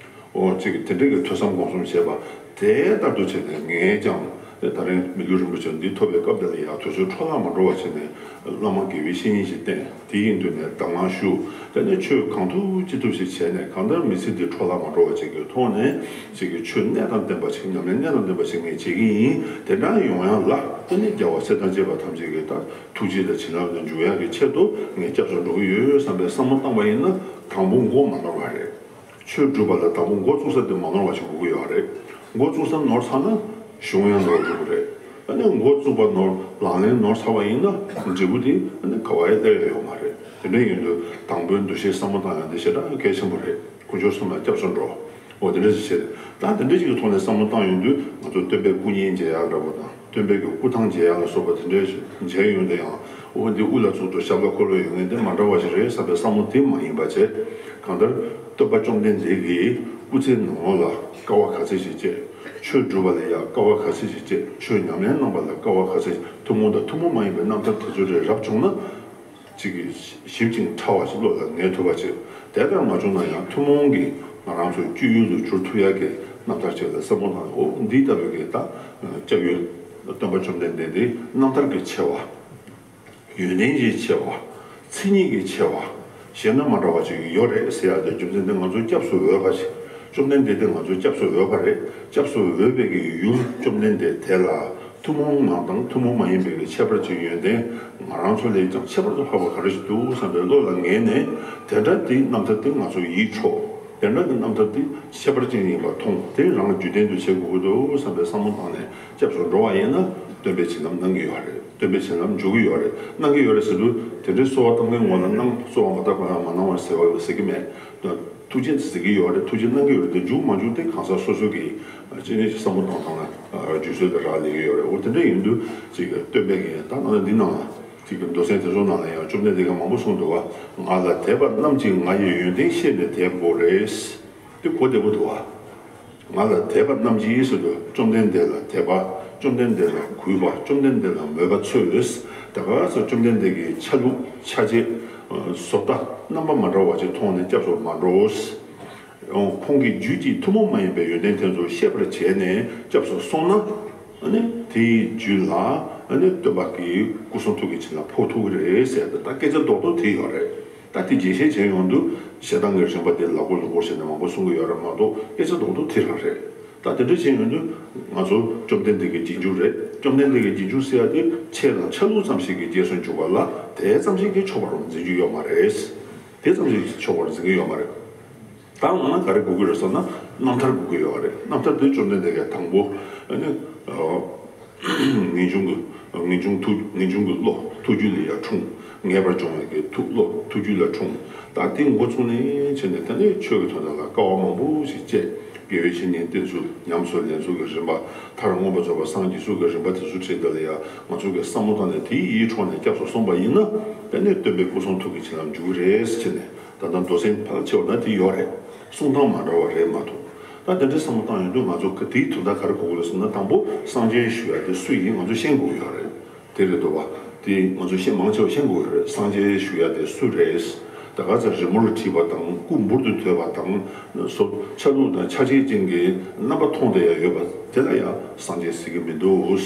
འོ་ཅིག་དེ་འདྲའི་གི་ཐོས་བསམ་སྒོམ་གསུམ་བྱས་པ་དེ་ལྟར་དུ་བྱས་ནས། ངས་ཀྱང་དེ་ད་རིང་མི་ལུས་རིན་པོ་ཆེ་འདི་ཐོབ་པའི་སྐབས་དེ་ལ་ཡང་དུས་ཚོད་འཕྲོ་བརླག་མ་འགྲོ་བ་བྱས་ནས། བླ་མ་དགེ་བའི་བཤེས་གཉེན་ཞིག་བསྟེན། དེ་ཡི་མདུན་ནས་གདམས་ངག་ཞུ། དེ་ནས་ཆོས་གང་ཐུབ་ཅི་ཐུབ་ཞིག་བྱས་ནས། གང་ལྟར་མི་ཚེ་འདི་འཕྲོ་བརླག་མ་འགྲོ་བ་ཅིག་གི་ཐོག་ནས་ཅིག་གི་ཆོས་གནད་དང་ལྡན་པ་ཞིག་ཉམས་ལེན་གནད་དང་ལྡན་པ་ཞིག་ངས་བྱེད་ཀྱི་ཡིན། དེ་འདྲ་ཡོང་ཡ་ལ་དེ་ནི་རྒྱལ་བ་སྲས་དང་བཅས་པ་ཐམས་ཅད་ཀྱི་ད་ཐུགས་རྗེ་དང་བྱིན་རླབས་ལ་འཇུག་ཡག་གི་ཆེད་དུ་ངས་སྐྱབས་སུ་འགྲོ་གི་ཡོད་བསམ་པའི་བསམ་བློ་བཏང་བ་ཡིན་ན། དང་པོ་མགོ་མ་ནོར་བ་རེད། ཆོས་སྒྲུབ་པ་ལ་དང་པོ་འགོ་བཙུགས་ས་དེ་མ་ནོར་བ་ཞིག་དགོས་ཀྱི་ཡོད་རེད། འགོ་བཙུགས་ས་ནོར་ཚར་ན་གཞུང་ཡང་ནོར་འགྲོ་གི་རེད། ཨ་ནི་འགོ་བཙུགས་པ་ནོར། ལག་ལེན་ནོར་ཚར་བ་ཡིན་ན་འབྲས་བུ་དེ་ཨ་ནི་ག་བ་ཡང་སླེབས་ཡ་ཡོད་མ་རེད། དེ་འདྲ་ཡིན་དུས་དང་པོའི་འདུ་ཤེས་བསམ་བློ་བཏང་ཡ་དེ་ཞེ་དྲག་གལ་ཆེན་པོ་རེད། དཀོན་མཆོག་གསུམ་ལ་སྐྱབས་སུ་འགྲོ། འོ་དེ་འདྲ་ཞིག་བྱས། ད་དེ་འདྲ་ཞིག་གི་ཐོག་ནས་བསམ་བློ་བཏང་ཡོང་དུས། ང་ཚོ་སྟོན་པའི་སྐུ་བརྙན་མཇལ་ཡག་འདྲ་པོ་དང་། སྟོན་པའི་གི་སྐུ་ཐང་མཇལ་ཡག་ལ་སོགས་པ་དེ་འདྲ་ཞིག་མཇལ་ཡོང་དུས་ཡང་། འོ་འདི་དབུ་ལ་ཚུགས་ཏེ་ཞབས་ལ་འཁོར་ལོ་ཡོད་མཁན་དེ་མ་འདྲ་བ་ཞིག་རེད་བསམ་པའི་བསམ་བློ་དེ་མ་ཡིན་པ་བྱས། གང་ལྟར་སྟོན་པ་བཅོམ་ལྡན་འདས་ཀྱི་སྐུ་ཚེའི་ནང་ལོགས་ལ་དཀའ་བ་ག་ཚད་ཞིག་སྤྱད། ཆོས་སྒྲུབ་པ་ལ་ཡང་དཀའ་བ་ག་ཚད་ཞིག་སྤྱད། ཆོས་ཉམས་ལེན་གནང་བ་ལ་དཀའ་བ་ག་ཚད། ཐུན་མོང་དང་ཐུན་མོང་མ་ཡིན་པའི་རྣམ་ཐར་དེ་ཚོ་རེ་རབ་བྱུང་ན། གཅིག་གིས་ཞིབ་ཅིང་ཕྲ་བ་ཞིག་བློ་ལ་ངེས་ཐུབ་པ་བྱེད། དེ་ལྟར་མ་བྱུང་ན་ཡང་ཐུན་མོང་གི་ང་རང་ཚོའི་སྤྱོད་ཡུལ་དུ་གྱུར་ཐུབ་ཡག་གི་རྣམ་ཐར་ཅིག་ལ་བསམ་བློ་བཏང་། འོ་འདི་ལྟ་བུའི་གི་ད་སྐྱབས་ཡུལ་སྟོན་པ་བཅོམ་ལྡན་འདས་འདི་རྣམ་ཐར་གྱི་ཆེ་བ། ཡོན་ཏན་གྱི་ཆེ་བ། མཚན་ཉིད་ཀྱི་ཆེ་བ། གཞན་དང་མ་འདྲ་བ་ཅིག་ཡོད་རེད་ཟེར་ཡག་དེ་རྒྱུ་མཚན་དེ་ང་ཚོ་སྐྱབས་སུ་འོས་པ་ཞིག་བཅོམ་ལྡན་འདས་དེ་ང་ཚོའི་སྐྱབས་སུ་འོས་པ་རེད། སྐྱབས་སུ་འོས་པའི་གི་ཡུལ་བཅོམ་ལྡན་འདས་དེ་ལ་ཐུན་མོང་མ་དང་ཐུན་མོང་མ་ཡིན་པའི་གི་ཁྱད་པར་ཅན་ཡོན་ཏན་ང་རང་ཚོ་ལས་ཀྱང་ཁྱད་པར་དུ་འཕགས་པ་ག་རེ་ཞིག་འདུག་བསམ་པའི་བློ་ལ་ངེས་ནས། དེ་འདྲ་དེའི་རྣམ་ཐར་དེ་ང་ཚོ་ཡིད་འཕྲོག་དེ་འདྲ་གི་རྣམ་ཐར་དེ་ཁྱད་པར་ཅན་ཡིན་པ་མཐོང་། དེ་རང་རྒྱུད་ལྡན་དུ་བྱེད་དགོས་ཀྱི་འདུག་བསམ་པའི་བསམ་བློ་བཏང་ནས་སྐྱབས་སུ་འགྲོ་བ་ཡིན་ན། སྟོན་པའི་བྱིན་རླབས་གནང་གི་ཡོད་རེད། སྟོན་པའི་བྱིན་རླབས་འཇུག་གི་ཡོད་རེད། གནང་གི་ཡོད་རེད་ཟེར་དུས། དེ་འདྲའི་གསོལ་བ་བཏབ་མཁན་ངོ་ལ་གནང་། གསོལ་བ་མ་བཏབ་པ་ན་མ་གནང་བར་ཟེར་བ་ཟེར་གྱི་མེད། ཐུགས་རྗེ་ཟེར་གྱི་ཡོད་རེད། ཐུགས་རྗེ་གནང་གི་ཡོད་རེད། དེ་འཇུག་མ་འཇུག་དེ་གང་ཟག་སོ་སོ་གི་ཅི་ནས་བསམ་བློ་བཏང་སྟངས་ལ་རྗེས་སུ་ལ་རག་ལས་ཀྱི་ཡོད་རེད། འོ་དེ་འདྲ་ཡིན་དུས་ཅིག་སྟོན་པའི་གི་ད་ནང་འདི་ནང་ལ་ཅིག་གི་མདོ་ཚན་དེ་ཚོ་ནང་ལ་ཡང་བཅོམ་ལྡན་འདས་ཀྱིས་མང་པོ་གསུངས་འདུག་བ། ང་ལ་དད་པ་རྣམས་ཀྱིས་ང་ཡི་ཡོན་ཏན་ཤེས་ནས་དད་དགོས་རེད། དེ་གོ་བདེ་པོ་འདུག་བ། ང་ལ་དད་པ་རྣམས་ཀྱིས་ཟེར་དུས་བཅོམ་ལྡན་འདས་ལ་དད་པ། བཅོམ་ལྡན་འདས་ལ་གུས་པ། བཅོམ་ལྡན་འདས་ལ་མོས་པ་ཚོས། ད་ག་ས་བཅོམ་ལྡན་འདས་ཀྱི་ཆ་ལུགས་ཆ་བྱད། བཟོ་ལྟ་རྣམ་པ་མ་འདྲ་བ་ཅིག་མཐོང་ནས་སྐྱབས་སུ་མ་འགྲོ། ཁོང་གི་རྒྱུད་ཀྱི་ཐུན་མོང་མ་ཡིན་པའི་ཡོན་ཏན་དེ་ཚོ་ཤེས་པར་བྱས་ནས་སྐྱབས་སུ་སོང་ན། ཨ་ནི་དེའི་རྒྱུད་ལ་ཨ་ནི་སྟོན་པ་གི་སྐུ་གསུང་ཐུགས་ཀྱི་བྱིན་རླབས་ཕོག་ཐུབ་ཀྱི་རེད་ཟེར་ཏེ། ད་སྐད་ཆ་རྡོག་རྡོག་དེ་ཡོད་རེད། ད་དེ་རྒྱས་བཤད་བྱས་ཡོང་དུས་ཞལ་ཐང་གི་རིམ་པ་དེ་ལ་གོ་ལུ་གོ་བྱས་ནས་མང་པོ་གསུང་གི་ཡོད་རེད་མ་གཏོགས། སྐད་ཆ་རྡོག་རྡོག་དེ་རང་རེད། ད་དེ་འདྲ་བྱས་ཡོང་དུས་ང་ཚོ་བཅོམ་ལྡན་འདས་ཀྱི་རྗེས་འཇུག་རེད། བཅོམ་ལྡན་འདས་ཀྱི་རྗེས་འཇུག་ཟེར་ཡ་དེ་ཆོས་དང་ཆ་ལུགས་ཙམ་ཞིག་གི་རྗེས་སུ་འཇུག་པ་ལ་དེ་ཙམ་ཞིག་གིས་ཆོག་པར་འཛིན་རྒྱུ་ཡོད་མ་རེད། དེ་ཙམ་ཞིག་ཆོག་པར་འཛིན་གྱི་ཡོད་མ་རེད། ད་འོ་ན་ག་རེ་དགོས་ཀྱི་རེད་ཟེར་ན། རྣམ་ཐར་དགོས་ཀྱི་ཡོད་རེད། རྣམ་ཐར་དེ་བཅོམ་ལྡན་འདས་ཀྱིས་དང་པོ་ཨ་ནི་ངེས་འབྱུང་གི་ངེས་འབྱུང་ཐུགས་ངེས་འབྱུང་གི་བློ་ཐུགས་རྒྱུད་ལ་ཡར་འཁྲུངས། ངེས་པར་འབྱུང་བའི་གི་ཐུགས་བློ་ཐུགས་རྒྱུད་ལ་འཁྲུངས། ད་དེ་འགོ་བཙུགས་ནས་བྱས་ནས། ད་ནི་ཆོས་ཀྱི་དོན་དག་ལ་དཀའ་བ་མང་པོ་ཞིག་སྤྱད། དགེ་བའི་བཤེས་གཉེན་བསྟེན་ཚུལ། ཉམས་སུ་ལེན་ཚུལ་གྱི་རིམ་པ། མཐར་མངོན་པར་རྫོགས་པ་སངས་རྒྱས་ཚུལ་གྱི་རིམ་པ་དེ་ཚོ་བྲིས་འདི་ལ་ཡང་ང་ཚོ་གི་བསམ་བློ་བཏང་ནས་དེའི་ཡིད་འཕྲོག་ནས་སྐྱབས་སུ་སོང་པ་ཡིན་ན། དེ་ནས་སྟོན་པའི་སྐུ་གསུང་ཐུགས་ཀྱི་བྱིན་རླབས་འཇུག་གི་རེད་ཟེར་ནས། ད་ལྟ་མདོ་ཚན་ཕལ་ཆེ་བ་ན་དེ་ཡོད་རེད། གསུང་སྟངས་མ་འདྲ་བ་རེད་མ་གཏོགས། ད་དེ་འདྲའི་བསམ་བློ་བཏང་ཡོང་དུས་ང་ཚོ་གི་དེའི་དོན་དག་ག་རེ་གོ་དགོས་རེད་ཟེར་ན། དང་པོ་སངས་རྒྱས་ཞུ་ཡ་དེ་སུ་ཡིན་ང་ཚོ་ཤེས་དགོས་ཡོད་རེད། དེ་རེད་འདུག་བ། དེ་ང་ཚོ་ཤེས་མང་ཆེ་བ་ཤེས་དགོས་ཡོད་རེད། སངས་རྒྱས་ཞུ་ཡ་དེ་སུ་རེད། ད་ག་ཚོད་རི་མོར་བྲིས་པ་དང་། སྐུ་འབུར་དུ་ཐོན་པ་དང་། སོ་ཆ་ལུགས་དང་ཆ་བྱད་ཅན་གྱི་རྣམ་པ་མཐོང་བསྡད་ཡ་ཡོད་པ་དེ་ལ་ཡང་སངས་རྒྱས་ཟེར་གྱི་མི་འདུག།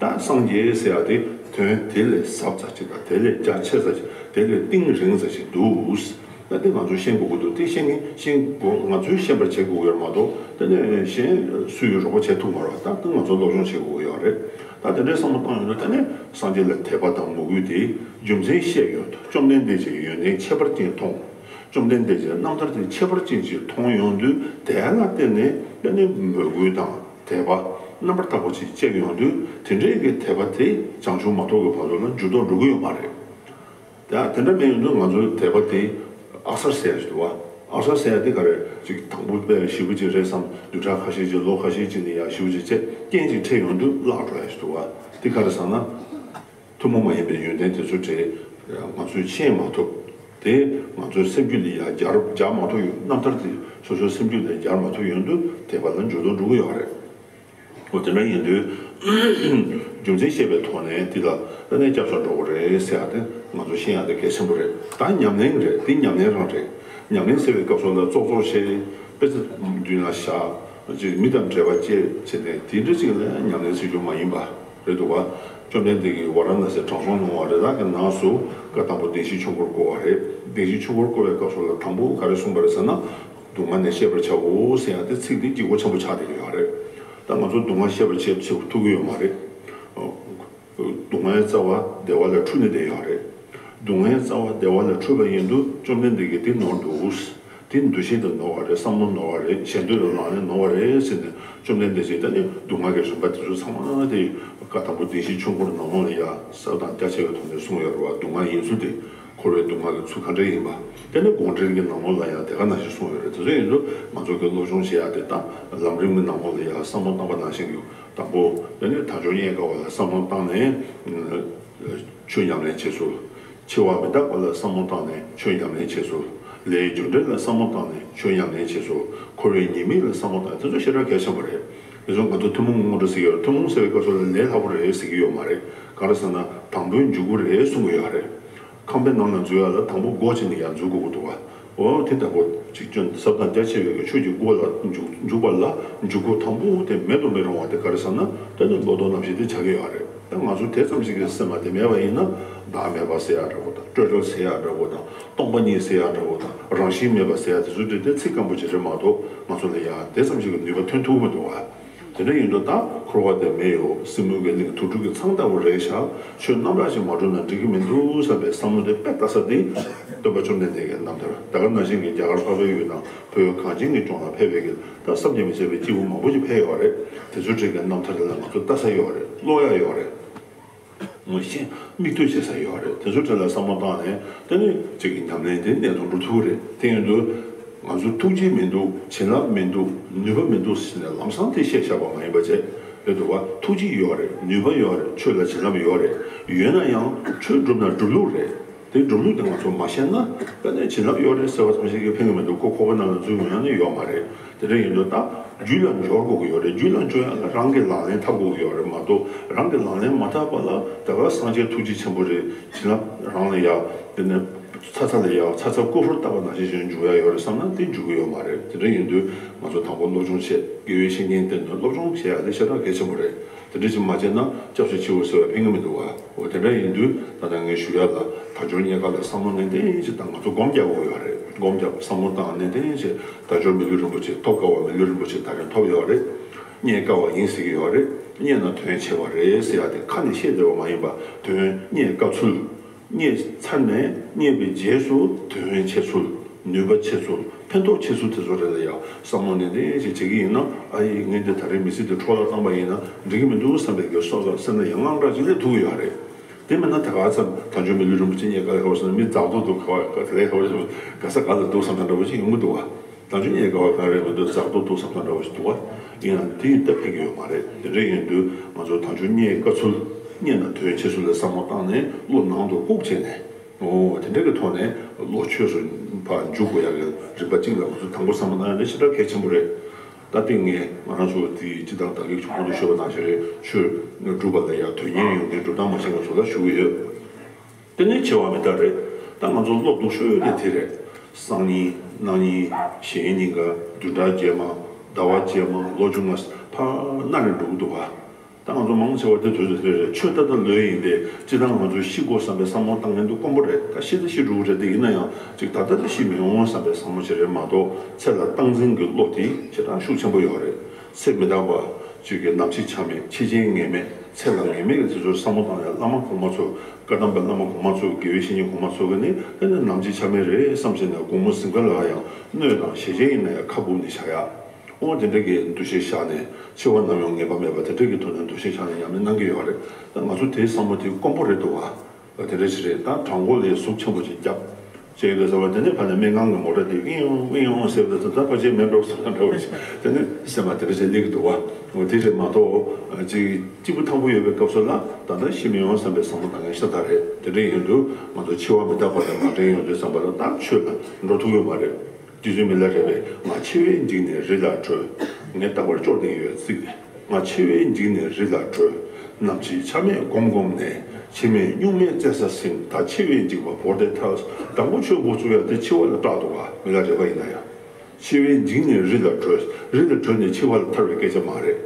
ད་སངས་རྒྱས་ཟེར་ཡ་དེ་དོན་དེ་ལས་ཟབ་ཙམ་ཅིག་དང་། དེ་ལས་རྒྱ་ཆེ་ཙམ་ཅིག། དེ་ལས་གཏིང་རིང་ཙམ་ཞིག་འདུག། ད་དེ་ང་ཚོས་ཤེས་དགོས་ཀྱི་འདུག། དེ་ཤེས་ངེས་ཤེས་དགོས། ང་ཚོས་ཤེས་པར་བྱེད་དགོས་ཀྱི་ཡོད་མ་གཏོགས། དེ་ནས་གཞན་སུས་རོགས་པ་བྱེད་ཐུབ་མ་རེད་བ། ད་དེ་ང་ཚོས་སློབ་སྦྱོང་བྱེད་དགོས་ཀྱི་ཡོད་རེད། ད་དེ་འདྲའི་བསམ་བློ་བཏང་ཡོང་དུས། དེ་ནས་སངས་རྒྱས་ལ་དད་པ་དང་མོས་གུས་དེ་རྒྱུ་མཚན་བཤད་ཡོང་དུས། བཅོམ་ལྡན་འདས་ཀྱི་ཡོན་ཏན་ཁྱད་པར་ཅན་མཐོང་། བཅོམ་ལྡན་འདས་ཀྱི་རྣམ་ཐར་དེ་ཁྱད་པར་ཅན་ཅིག་མཐོང་ཡོང་དུས། དེ་ལ་བརྟེན་ནས་དེ་ནས་མོས་གུས་དང་དད་པ་རྣམ་པར་དག་པ་ཅིག་སྐྱེ་ཡོང་དུས། དེ་འདྲའི་གི་དད་པ་དེ་བྱང་ཆུབ་མ་ཐོབ་ཀྱི་བར་དུ་ལ་འགྱུར་ལྡོག་འགྲོ་གི་ཡོད་མ་རེད། ད་དེ་འདྲ་མེད་ཡོང་དུས་ང་ཚོའི་དད་པ་དེ་ཨག་སར་ཟེར་ཡ་ཞིག་འདུག་བ། ཨག་སར་ཟེར་ཡ་དེ་ག་རེ་ཅིག། དང་པོ་དཔེ་ཞེ་པོ་ཅིག་རེད་བསམ། བདུན་ཕྲག་ཁ་ཤས་ཅིག། ལོ་ཁ་ཤས་ཅིག་ནས་ཡར་ཞེ་པོ་ཅིག་བྱས། རྐྱེན་ཅིག་འཕྲད་ཡོང་དུས་བརླག་འགྲོ་ཡ་ཞིག་འདུག་བ། དེ་ག་རེ་ཟེར་ན། ཐུན་མོང་མ་ཡིན་པའི་ཡོན་ཏན་དེ་ཚོ་བྲལ། ང་ཚོས་ཤེས་མ་ཐུབ། དེ་ང་ཚོའི་སེམས་རྒྱུད་ལ་ཡར་སྦྱར་སྦྱར་མ་ཐུབ་ཡོང་། རྣམ་ཐར་དེ་སོ་སོའི་སེམས་རྒྱུད་ལ་སྦྱར་མ་ཐུབ་ཡོང་དུས། དད་པ་ལ་འགྱུར་ལྡོག་འགྲོ་གི་ཡོད་རེད། འོ་དེ་འདྲ་ཡིན་དུས། རྒྱུ་མཚན་ཤེས་པའི་ཐོག་ནས་འདི་ལ་ཨ་ནི་སྐྱབས་སུ་འགྲོ་དགོས་རེད་ཟེར་ཡ་དེ་ང་ཚོ་ཤེས་ཡ་དེ་གལ་ཆེན་པོ་རེད། ད་ཉམས་ལེན་རེད། འདི་ཉམས་ལེན་རང་རེད། ཉམས་ལེན་ཟེར་བའི་སྐབས་སུ་ལ་ཙོག་ཙོག་བྱས། དཔེ་ཆ་མདུན་ལ་བཞག་ཅིག། མི་དང་འབྲེལ་བ་བཅད་བྱས་ནས་དེ་འདྲ་ཅིག་ལ་ཉམས་ལེན་ཟེར་རྒྱུ་མ་ཡིན་པ་རེད་འདུག་བ། བཅོམ་ལྡན་འདས་ཀྱིས་ཝཱ་ར་ཎ་སིར་དྲང་སྲོང་ལུང་བ་རི་དྭགས་ཀྱི་ནགས་སུ་བཀའ་དང་པོ་བདེན་བཞིའི་ཆོས་འཁོར་བསྐོར་བ་རེད། བདེན་བཞིའི་ཆོས་འཁོར་བསྐོར་བའི་སྐབས་སུ་ལ་དང་པོ་ག་རེ་གསུངས་པ་རེད་ཟེར་ན། སྡུག་བསྔལ་ནས་ཤེས་པར་བྱའོ་ཟེར་ཡ་དེ་ཚིག་དེ་གཅིག་པོ་ཆེན་པོ་ཆགས་བསྡད་ཀྱི་ཡོད་རེད། ད་ང་ཚོ་སྡུག་བསྔལ་ཤེས་པར་བྱེད་བྱེད་ཐུབ་ཀྱི་ཡོད་མ་རེད། སྡུག་བསྔལ་རྩ་བ་བདེ་བ་ལ་འཁྲུལ་ནས་བསྡད་ཡོད་རེད། སྡུག་བསྔལ་རྩ་བ་བདེ་བ་ལ་འཁྲུལ་བ་ཡིན་དུས་བཅོམ་ལྡན་འདས་ཀྱིས་དེ་ནོར་འདུག། དེ་འདུ་ཤེས་དེ་ནོར་བ་རེད། བསམ་བློ་ནོར་བ་རེད། ཞེ་འདོད་ལ་ལངས་ནས་ནོར་བ་རེད་ཟེར་ནས། བཅོམ་ལྡན་འདས་ཀྱིས་ད་ནི་སྡུག་བསྔལ་གྱི་རིམ་པ་དེ་ཚོ་ཚང་མ་དེ་བཀའ་དང་པོ་བདེན་བཞིའི་ཆོས་འཁོར་ནང་ལོགས་ལ་ཡ་ཟབ་དང་རྒྱ་ཆེ་བའི་ཐོག་ནས་གསུངས་ཡོད་རེད་བ། སྡུག་བསྔལ་ཡིན་ཚུལ་དེ། འཁོར་བའི་སྡུག་བསྔལ་གྱི་ཚུལ་ག་འདྲ་ཡིན་པ། དེ་ནི་དགོངས་འགྲེལ་གྱི་ནང་ལོགས་ལ་ཡང་དེ་ག་ནང་བཞིན་གསུངས་ཡོད་རེད། དེ་ཚོ་ཡིན་དུས་ང་ཚོ་གི་སློབ་སྦྱོང་བྱེད་ཡ་དེ་དང་། ལམ་རིམ་གྱི་ནང་ལོགས་ལ་ཡ་བསམ་བློ་བཏང་པ་ནང་བཞིན་གྱི། དང་པོ་དེ་ནི་དལ་འབྱོར་རྙེད་དཀའ་བ་ལ་བསམ་བློ་བཏང་ནས་ཆོས་ཉམས་ལེན་བྱེད་ཚུལ། འཆི་བ་མི་རྟག་པ་ལ་བསམ་བློ་བཏང་ནས་ཆོས་ཉམས་ལེན་བྱེད་ཚུལ། ལས་རྒྱུ་འབྲས་ལ་བསམ་བློ་བཏང་ནས་ཆོས་ཉམས་ལེན་བྱེད་ཚུལ། འཁོར་བའི་ཉེས་དམིགས་ལ་བསམ་བློ་བཏང་། དེ་ཚོ་ཞེ་དྲག་གལ་ཆེན་པོ་རེད། དེ་ཚོ་ང་ཚོ་ཐུན་མོང་དངོས་གྲུབ་ཟེར་གྱི་ཡོད་རེད། ཐུན་མོང་ཟེར་བའི་སྐབས་སུ་ལ་ལས་སླ་པོ་རེད་ཟེར་གྱི་ཡོད་མ་རེད། གང་རེད་ཟེར་ན་དང་པོའི་འཇུག་སྒོ་རེད་གསུང་གི་ཡོད་རེད། ཁང་པའི་ནང་ལ་འཛུལ་ཡ་ལ་དང་པོ་སྒོ་ཕྱེ་ནས་ཡར་འཛུལ་དགོས་ཀྱི་འདུག་བ། འོ་དེ་ལྟ་བུ་ཅིག་ཅུང་ཟབ་དང་རྒྱ་ཆེ་བའི་ཆོས་ཀྱི་སྒོ་ལ་འཇུག་འཇུག་པ་ལ་འཇུག་སྒོ་དང་པོ་དེ་མེད་དུ་མི་རུང་བ་དེ་ག་རེ་ཟེར་ན། དེ་ནི་བློ་ལྡོག་རྣམ་བཞི་དེ་ཆགས་ཀྱི་ཡོད་རེད། ད་ང་ཚོ་དེ་ཙམ་ཞིག་གི་སེམས་ལ་དེ་མེད་པ་ཡིན་ན། བདག་མེད་པ་ཟེར་ཡ་འདྲ་བོ་དང་། སྤྲོས་བྲལ་ཟེར་ཡ་འདྲ་བོ་དང་། སྟོང་པ་ཉིད་ཟེར་ཡ་འདྲ་བོ་དང་། རང་བཞིན་མེད་པ་ཟེར་ཡ་དེ་ཚོ་དེ་དེ་ཚིག་སྐམ་པོ་ཅིག་རེད་མ་གཏོགས། ང་ཚོ་ལ་ཡ་དེ་ཙམ་ཞིག་གི་ནུས་པ་ཐོན་ཐུབ་མི་འདུག་བ། དེ་འདྲ་ཡིན་དུས་ད་འཁོར་བ་དེ་མི་གཡོ། སྲིན་མོའི་གི་གླིང་དུག་སྦྲུལ་གྱི་ཚང་ལྟ་བུ་རེད་ཤག། ཆོས་རྣམ་དག་ཅིག་མ་བསྒྲུབས་ན་འགྲིག་གི་མི་འདུག་བསམ་པའི་བསམ་བློ་དེ་དཔེ་ལྟ་ས་དེ། སྟོན་པ་བཅོམ་ལྡན་འདས་ཀྱི་རྣམ་ཐར། ད་ག་ནང་བཞིན་གྱི་རྒྱ་གར་འཕགས་པའི་ཡུལ་དང་བོད་གངས་ཅན་གྱི་ལྗོངས་ལ་ཕེབས་པའི་གི་ད་བསམ་གྱིས་མི་ཁྱབ་པའི་སྐྱེས་བུ་མང་པོ་ཅིག་ཕེབས་ཡོད་རེད། དེ་ཚོ་འདྲ་གི་རྣམ་ཐར་དེ་ལ་ང་ཚོ་ལྟ་ས་ཡོད་རེད། ཀློག་ཡ་ཡོད་རེད། ངོ་ཤེས་མིག་ལྟོས་བྱེད་ས་ཡོད་རེད། དེ་ཚོ་གྲས་ལ་བསམ་བློ་བཏང་ནས་དེ་ནི་གཅིག་གི་ཉམས་ལེན་དེ་གནད་དུ་འགྲོ་ཐུབ་ཀྱི་རེད། དེ་ཡིན་དུས་ང་ཚོ་ཐུགས་རྗེ་མི་འདུག། བྱིན་རླབས་མི་འདུག། ནུས་པ་མི་འདུག་ཟེར་ནས་ལམ་སང་དེ་བཤད་བཞག་པ་མ་ཡིན་པ་བྱས། རེད་འདུག་བ། ཐུགས་རྗེ་ཡོད་རེད། ནུས་པ་ཡོད་རེད། ཆོས་ལ་བྱིན་རླབས་ཡོད་རེད། ཡོད་ན་ཡང་ཆོས་སྒྲུབ་ན་སྒྲུབ་ལུགས་རེད། དེ་སྒྲུབ་ལུགས་དེ་ང་ཚོ་མ་ཤེས་ན། དཔེར་ན་བྱིན་རླབས་ཡོད་རེད་ཟེར་བ་ཙམ་ཞིག་གིས་ཕན་གྱི་མི་འདུག། ཁོ་ཁོག་པ་ནང་ལ་འཛུལ་ཡོང་ཡ་ནི་ཡོད་མ་རེད། དེ་འདྲ་ཡིན་དུས་ད་རྒྱུད་ལ་འབྱོར་དགོས་ཀྱི་ཡོད་རེད། རྒྱུད་ལ་འབྱོར་ཡག་ལ་རང་གིས་ལག་ལེན་འཐབ་དགོས་ཀྱི་ཡོད་རེད་མ་གཏོགས། རང་གིས་ལག་ལེན་མ་འཐབ་པ་ལ་ད་ག་སངས་རྒྱས་ཐུགས་རྗེ་ཆེན་པོ་རེད། བྱིན་རླབས་རང་ལ་ཡག་དེ་ནས་ཚ་ཚ་ལ་ཡག་ཚ་ཚ་ཀོ་ཧུར་བཏབ་པ་ནང་བཞིན་ཞིག་འཇུག་ཡག་ཡོད་རེད་བསམ་ན་དེ་འཇུག་གི་ཡོད་མ་རེད། དེ་འདྲ་ཡིན་དུས་ང་ཚོ་དང་པོ་སློབ་སྦྱོང་བྱེད། དགེ་བའི་བཤེས་གཉེན་བསྟེན་ནས་སློབ་སྦྱོང་བྱེད་ཡག་དེ་ཞེ་དྲག་གལ་ཆེན་པོ་རེད། དེ་འདྲ་ཅིག་མ་བྱས་ན་སྐྱབས་སུ་མཆིའོ་ཟེར་བ་ཕན་གྱི་མི་འདུག་ག་འོ་དེ་འདྲ་ཡིན་དུས་ད་ལྟ་ངས་ཞུ་ཡག་ལ་དལ་འབྱོར་རྙེད་དཀའ་ལ་བསམ་བློ་ནན་ཏན་ཅིག་བཏང་། ང་ཚོ་སྒོམ་རྒྱག་དགོས་ཡོད་རེད། སྒོམ་རྒྱག་བསམ་བློ་བཏང་ནན་ཏན་ཅིག་དལ་འབྱོར་མི་ལུས་རིན་པོ་ཆེ། ཐོབ་དཀའ་བ་མི་ལུས་རིན་པོ་ཆེ་ད་རེས་ཐོབ་ཡོད་རེད། རྙེད་དཀའ་བ་ཡིན་ཟེར་གྱི་ཡོད་རེད། རྙེད་ན་དོན་ཆེ་བ་རེད་ཟེར་ཡག་དེ་ཁ་ནས་བཤད་བསྡད་པ་མ་ཡིན་པ། དོན་རྙེད་དཀའ་ཚུལ། རྙེད་ཚར་ནས་རྙེད་པའི་རྗེས་སུ་དོན་ཆེ་ཚུལ། ནུས་པ་ཆེ་ཚུལ། ཕན་ཐོགས་ཆེ་ཚུལ་དེ་ཚོ་རེ་ལ་ཡང་བསམ་བློ་ནན་ཏན་ཞིག་བྱེད་ཀྱི་ཡིན་ན། ཨ་ཡེ་ངས་འདི་ད་རེས་མི་ཚེ་འདི་འཕྲོ་བརླག་བཏང་པ་ཡིན་ན་འགྲིག་གི་མི་འདུག་བསམ་པའི་གི་སོ་སོ་སེམས་ལ་ཡང་དངངས་སྐྲག་ཅིག་སླེབས་ཐུབ་ཀྱི་ཡོད་རེད། དེ་མིན་ན་ད་ག་ཙམ་དལ་འབྱོར་མི་ལུས་རིན་པོ་ཆེ་རྙེད་དཀའ་ལས་ཁག་པོ་ཟེར་ན་མི་རྫག་རྡོ་འདུག་ག་བ་ག་ལས་ཁག་པོ་ཟེར་ན་ག་ས་ག་ལ་འདུག་བསམ་ཐང་འདྲ་བོ་ཞིག་ཡོང་གི་འདུག་བ། དལ་འབྱོར་རྙེད་དཀའ་བ་ག་རེ་མི་འདུག་རྫག་རྡོ་འདུག་བསམ་ཐང་འདྲ་བོ་ཞིག་འདུག་བ། ཡིན་ནའང་དེ་ཡིས་ད་ཕན་གྱི་ཡོད་མ་རེད། དེ་འདྲ་ཡིན་དུས་ང་ཚོ་དལ་འབྱོར་རྙེད་དཀའ་ཚུལ། རྙེད་ན་དོན་ཆེ་ཚུལ་ལ་བསམ་བློ་བཏང་ནས་བློ་ནང་དུ་བཀུག་བྱས་ནས། འོ་དེ་འདྲ་གི་ཐོག་ནས་བློ་ཆོས་སུ་ཕར་འཇུག་དགོས་ཡག་གི་རིམ་པ་གཅིག་ལ་ང་ཚོ་དང་པོ་བསམ་བློ་བཏང་ཡག་དེ་ཞེ་དྲག་གལ་ཆེན་པོ་རེད། ད་ལྟ་ངས་ང་རང་ཚོ་དེ་སྤྱི་བཏང་བདག་གིས་གོང་དུ་ཞུས་པ་ནང་བཞིན་རེད། ཆོས་སྒྲུབ་པ་ལ་ཡང་དོན་གཉེར་ཡོང་མཁན་སྒྲུབ་སྟངས་མ་ཤེས་མཁན་ཚོ་ལ་ཞུ་གི་ཡོད། དེ་ནས་འཆི་བ་མི་རྟག་རེད། ད་ང་ཚོ་བློ་སྡུག་ཤོས་དེ་དེ་རེད། སང་ཉིན་གནངས་ཉིན་གཞེས་ཉིན་ག་བདུན་ཕྲག་རྗེས་མ། ཟླ་བ་རྗེས་མ། ལོ་བཅོ་ལྔ་ཕར་སྣ་རེ་འགྲོ་གི་འདུག་ག་ད་ང་ཚོ་མང་ཆེ་བ་དེ་དུས་ཚོད་དེ་རེད། ཆོས་ད་ལྟ་ལོས་ཡིན་ཏེ་སྤྱིར་བཏང་ང་ཚོ་ཤི་དགོས་བསམ་པའི་བསམ་བློ་བཏང་མཁན་དེ་དཀོན་པོ་རེད། ད་ཤི་ད་ཤི་འགྲོ་གི་རེད། དེ་ཡིན་ན་ཡང་ཅིག་ད་ལྟ་ད་ཤི་མི་ཡོང་བསམ་པའི་བསམ་བློ་ཞིག་རེད་མ་གཏོགས། ཚེ་ལ་སྟངས་འཛིན་གྱི་བློ་དེ་ཞེ་དྲག་ཤུགས་ཆེན་པོ་ཡོད་རེད། ཚེ་མི་རྟག་པ། ཅིག་གི་ནམ་འཆི་ཆ་མེད། འཆི་རྐྱེན་ངེས་མེད། ཚེ་ལ་ངེས་མེད་ཀྱི་དེ་ཚོར་བསམ་བློ་བཏང་ཡག་བླ་མ་གོང་མ་ཚོ། བཀའ་གདམས་པའི་བླ་མ་གོང་མ་ཚོ། དགེ་བའི་བཤེས་གཉེན་གོང་མ་ཚོ་གིས་ནི་དེ་ནི་ནམ་འཆི་ཆ་མེད་རེད་བསམ་བྱས་ནས་དགོང་མོ་གཟིམ་ཁ་ལ་ཡང་སྣོད་དང་ཞལ་ཆད་ཡིན་ན་ཡང་ཁ་སྦུབ་ནས་བཞག་ཡག་འོ་དེ་འདྲ་གི་འདུ་ཤེས་བཞག་ནས། འཆི་བ་ནམ་ཡང་ངེས་པ་མེད་པ་དེ་འདྲ་གི་ཐོག་ནས་འདུ་ཤེས་བཞག་ནས་ཉམས་ལེན་གནང་གི་ཡོད་རེད། ད་ང་ཚོ་དེའི་བསམ་བློ་དེ་དཀོན་པོ་རེད་འདུག་བ། དེ་འདྲ་ཞིག་རེད། ད་དྲང་པོ་ལ་ཟུག་ཆེན་པོ་ཅིག་བརྒྱབ། ཅེས་ལ་ཟེར་བ་དེ་ནས་ཕ་ནས་སྨན་ཁང་གི་མོ་ཊ་དེ་ཨིང་ཨིང་ཨིང་ཟེར་བ་དེ་ད་ཕལ་ཆེར་མེད་འགྲོ་བསམ་འདྲ་བོ་ཞིག་དེ་ནས་སེམས་པ་དེ་འདྲ་ཞིག་སླེབས་ཀྱི་འདུག་བ། འོ་དེ་རེད་མ་གཏོགས་ཅིག་སྐྱིད་པོ་ཐང་པོ་ཡོད་པའི་སྐབས་སུ་ལ་ད་ལྟ་ཤི་མི་ཡོང་བསམ་པའི་བསམ་བློ་བཏང་མཁན་ཤ་སྟག་རེད། དེ་འདྲ་ཡིན་དུས་ང་ཚོ་འཆི་བ་མི་རྟག་པ་དང་མ་བྲལ་ཡོང་དུས་བསམ་པ་ལ་ད་ཆོས་ལ་འགྲོ་ཐུབ་ཀྱི་མ་རེད། རྗེ་བཙུན་མི་ལ་རས་པས། ང་འཆི་བས་འཇིགས་ནས་རི་ལ་བྲོས། ངས་རྟག་པར་སྐྱོར་བསྡད་ཡོད་ཚིག་ང་འཆི་བས་འཇིགས་ནས་རི་ལ་བྲོས། ནམ་འཆི་ཆ་མེད་སྒོམ་སྒོམ་ནས། འཆི་མེད་གཉུག་མའི་བཙན་ས་ཟིན། ད་འཆི་བའི་འཇིགས་པ་བོར་ཏེ་ཐལ། དང་པོ་ཆོས་འགོ་བཙུགས་ཡག་དེ་འཆི་བ་ལ་སྐྲག་འདུག་ག་མི་ལ་རས་པ་ཡིན་ན་ཡང་། འཆི་བས་འཇིགས་ནས་རི་ལ་བྲོས། རི་ལ་བྲོས་ནས་འཆི་བ་ལ་ཐར་བའི་སྐད་ཆ་མ་རེད།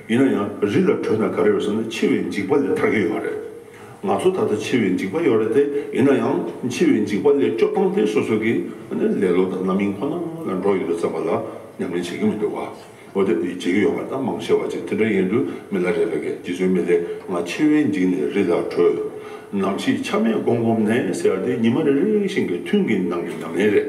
ཡིན་ན་ཡང་རི་ལ་བྲོས་ན་ག་རེ་ཡོད་ཟེར་ན་འཆི་བའི་འཇིགས་པ་ལས་ཐར་གྱི་ཡོད་རེད། ང་ཚོ་ད་ལྟ་འཆི་བའི་འཇིགས་པ་ཡོད་རེད་དེ། ཡིན་ན་ཡང་འཆི་བའི་འཇིགས་པ་ལས་སྐྱོབ་སྟངས་དེ་སོ་སོ་གི་ལེ་ལོ་དང་རྣམ་གཡེང་ཁོ་ན་ལ་འགྲོ་ཡོད་དུས་ཙམ་པ་ལ་ཉམས་ལེན་བྱེད་ཀྱི་མི་འདུག་བ། འོ་དེ་བྱེད་ཀྱི་ཡོད་པ་ད་མང་ཆེ་བ་ཅིག་དེ་འདྲ་ཡིན་དུས་མི་ལ་རས་པ་གིས། རྗེ་བཙུན་མི་ལས་ང་འཆི་བས་འཇིགས་ནས་རི་ལ་བྲོས། ནམ་འཆི་ཆ་མེད་སྒོམ་སྒོམ་ནས་ཟེར་ཡག་དེ་ཉི་མ་རེ་རེ་བཞིན་གྱི་ཐུན་གྱི་ནང་གི་ཉམས་ལེན་རེད།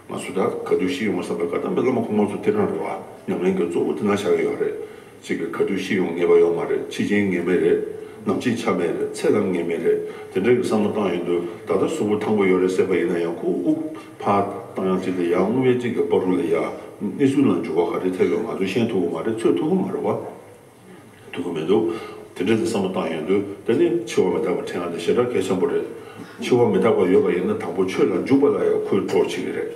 ང་ཚོ་ད་ག་དུས་ཤི་ཡོང་བསམ་པའི་བཀའ་གདམས་པའི་བླ་མ་གོང་མ་ཚོ་དེ་རང་རེད་བ། ཉམས་ལེན་གྱི་གཙོ་བོ་དེ་ན་བཞག་གི་ཡོད་རེད། གཅིག་གིས་ག་དུས་ཤི་ཡོང་ངེས་པ་ཡོད་མ་རེད། འཆི་རྐྱེན་ངེས་མེད་རེད། ནམ་འཆི་ཆ་མེད་རེད། ཚེ་ལ་ངེས་མེད་རེད། དེ་འདྲ་གི་བསམ་བློ་བཏང་ཡོང་དུས་ད་ལྟ་གཟུགས་པོ་ཐང་པོ་ཡོད་རེད་ཟེར་བ་ཡིན་ན་ཡང་ཁོ་དབུགས་ཕར་བཏང་ཡག་ཅིག་དང་ཡང་དབུགས་ཡོད་ཅིག་གི་བར་དུ་ལ་ཡ་གནས་ཚུལ་ལ་འགྱུར་བ་ག་རེ་ཐེབས་ཡོད་ང་ཚོས་ཤེས་ཐུབ་ཀྱི་མ་རེད། ཚོད་ཐུབ་ཀྱི་མ་རེད་བ། ཐུབ་ཀྱི་མི་འདུག་དེ་འདྲ་དེ་བསམ་བློ་བཏང་ཡོང་དུས་དེ་ནི་འཆི་བ་མི་རྟག་པ་དྲན་ཡག་དེ་ཞེ་དྲག་གལ་ཆེན་པོ་རེད། འཆི་བ་མི་རྟག་པ་ཡོད་པ་ཡིན་ན་དང་པོ་ཆོས་ལ་འཇུག་པ་ལ་ཡང་ཁོས་གྲོགས་བྱེད་ཀྱི་རེད།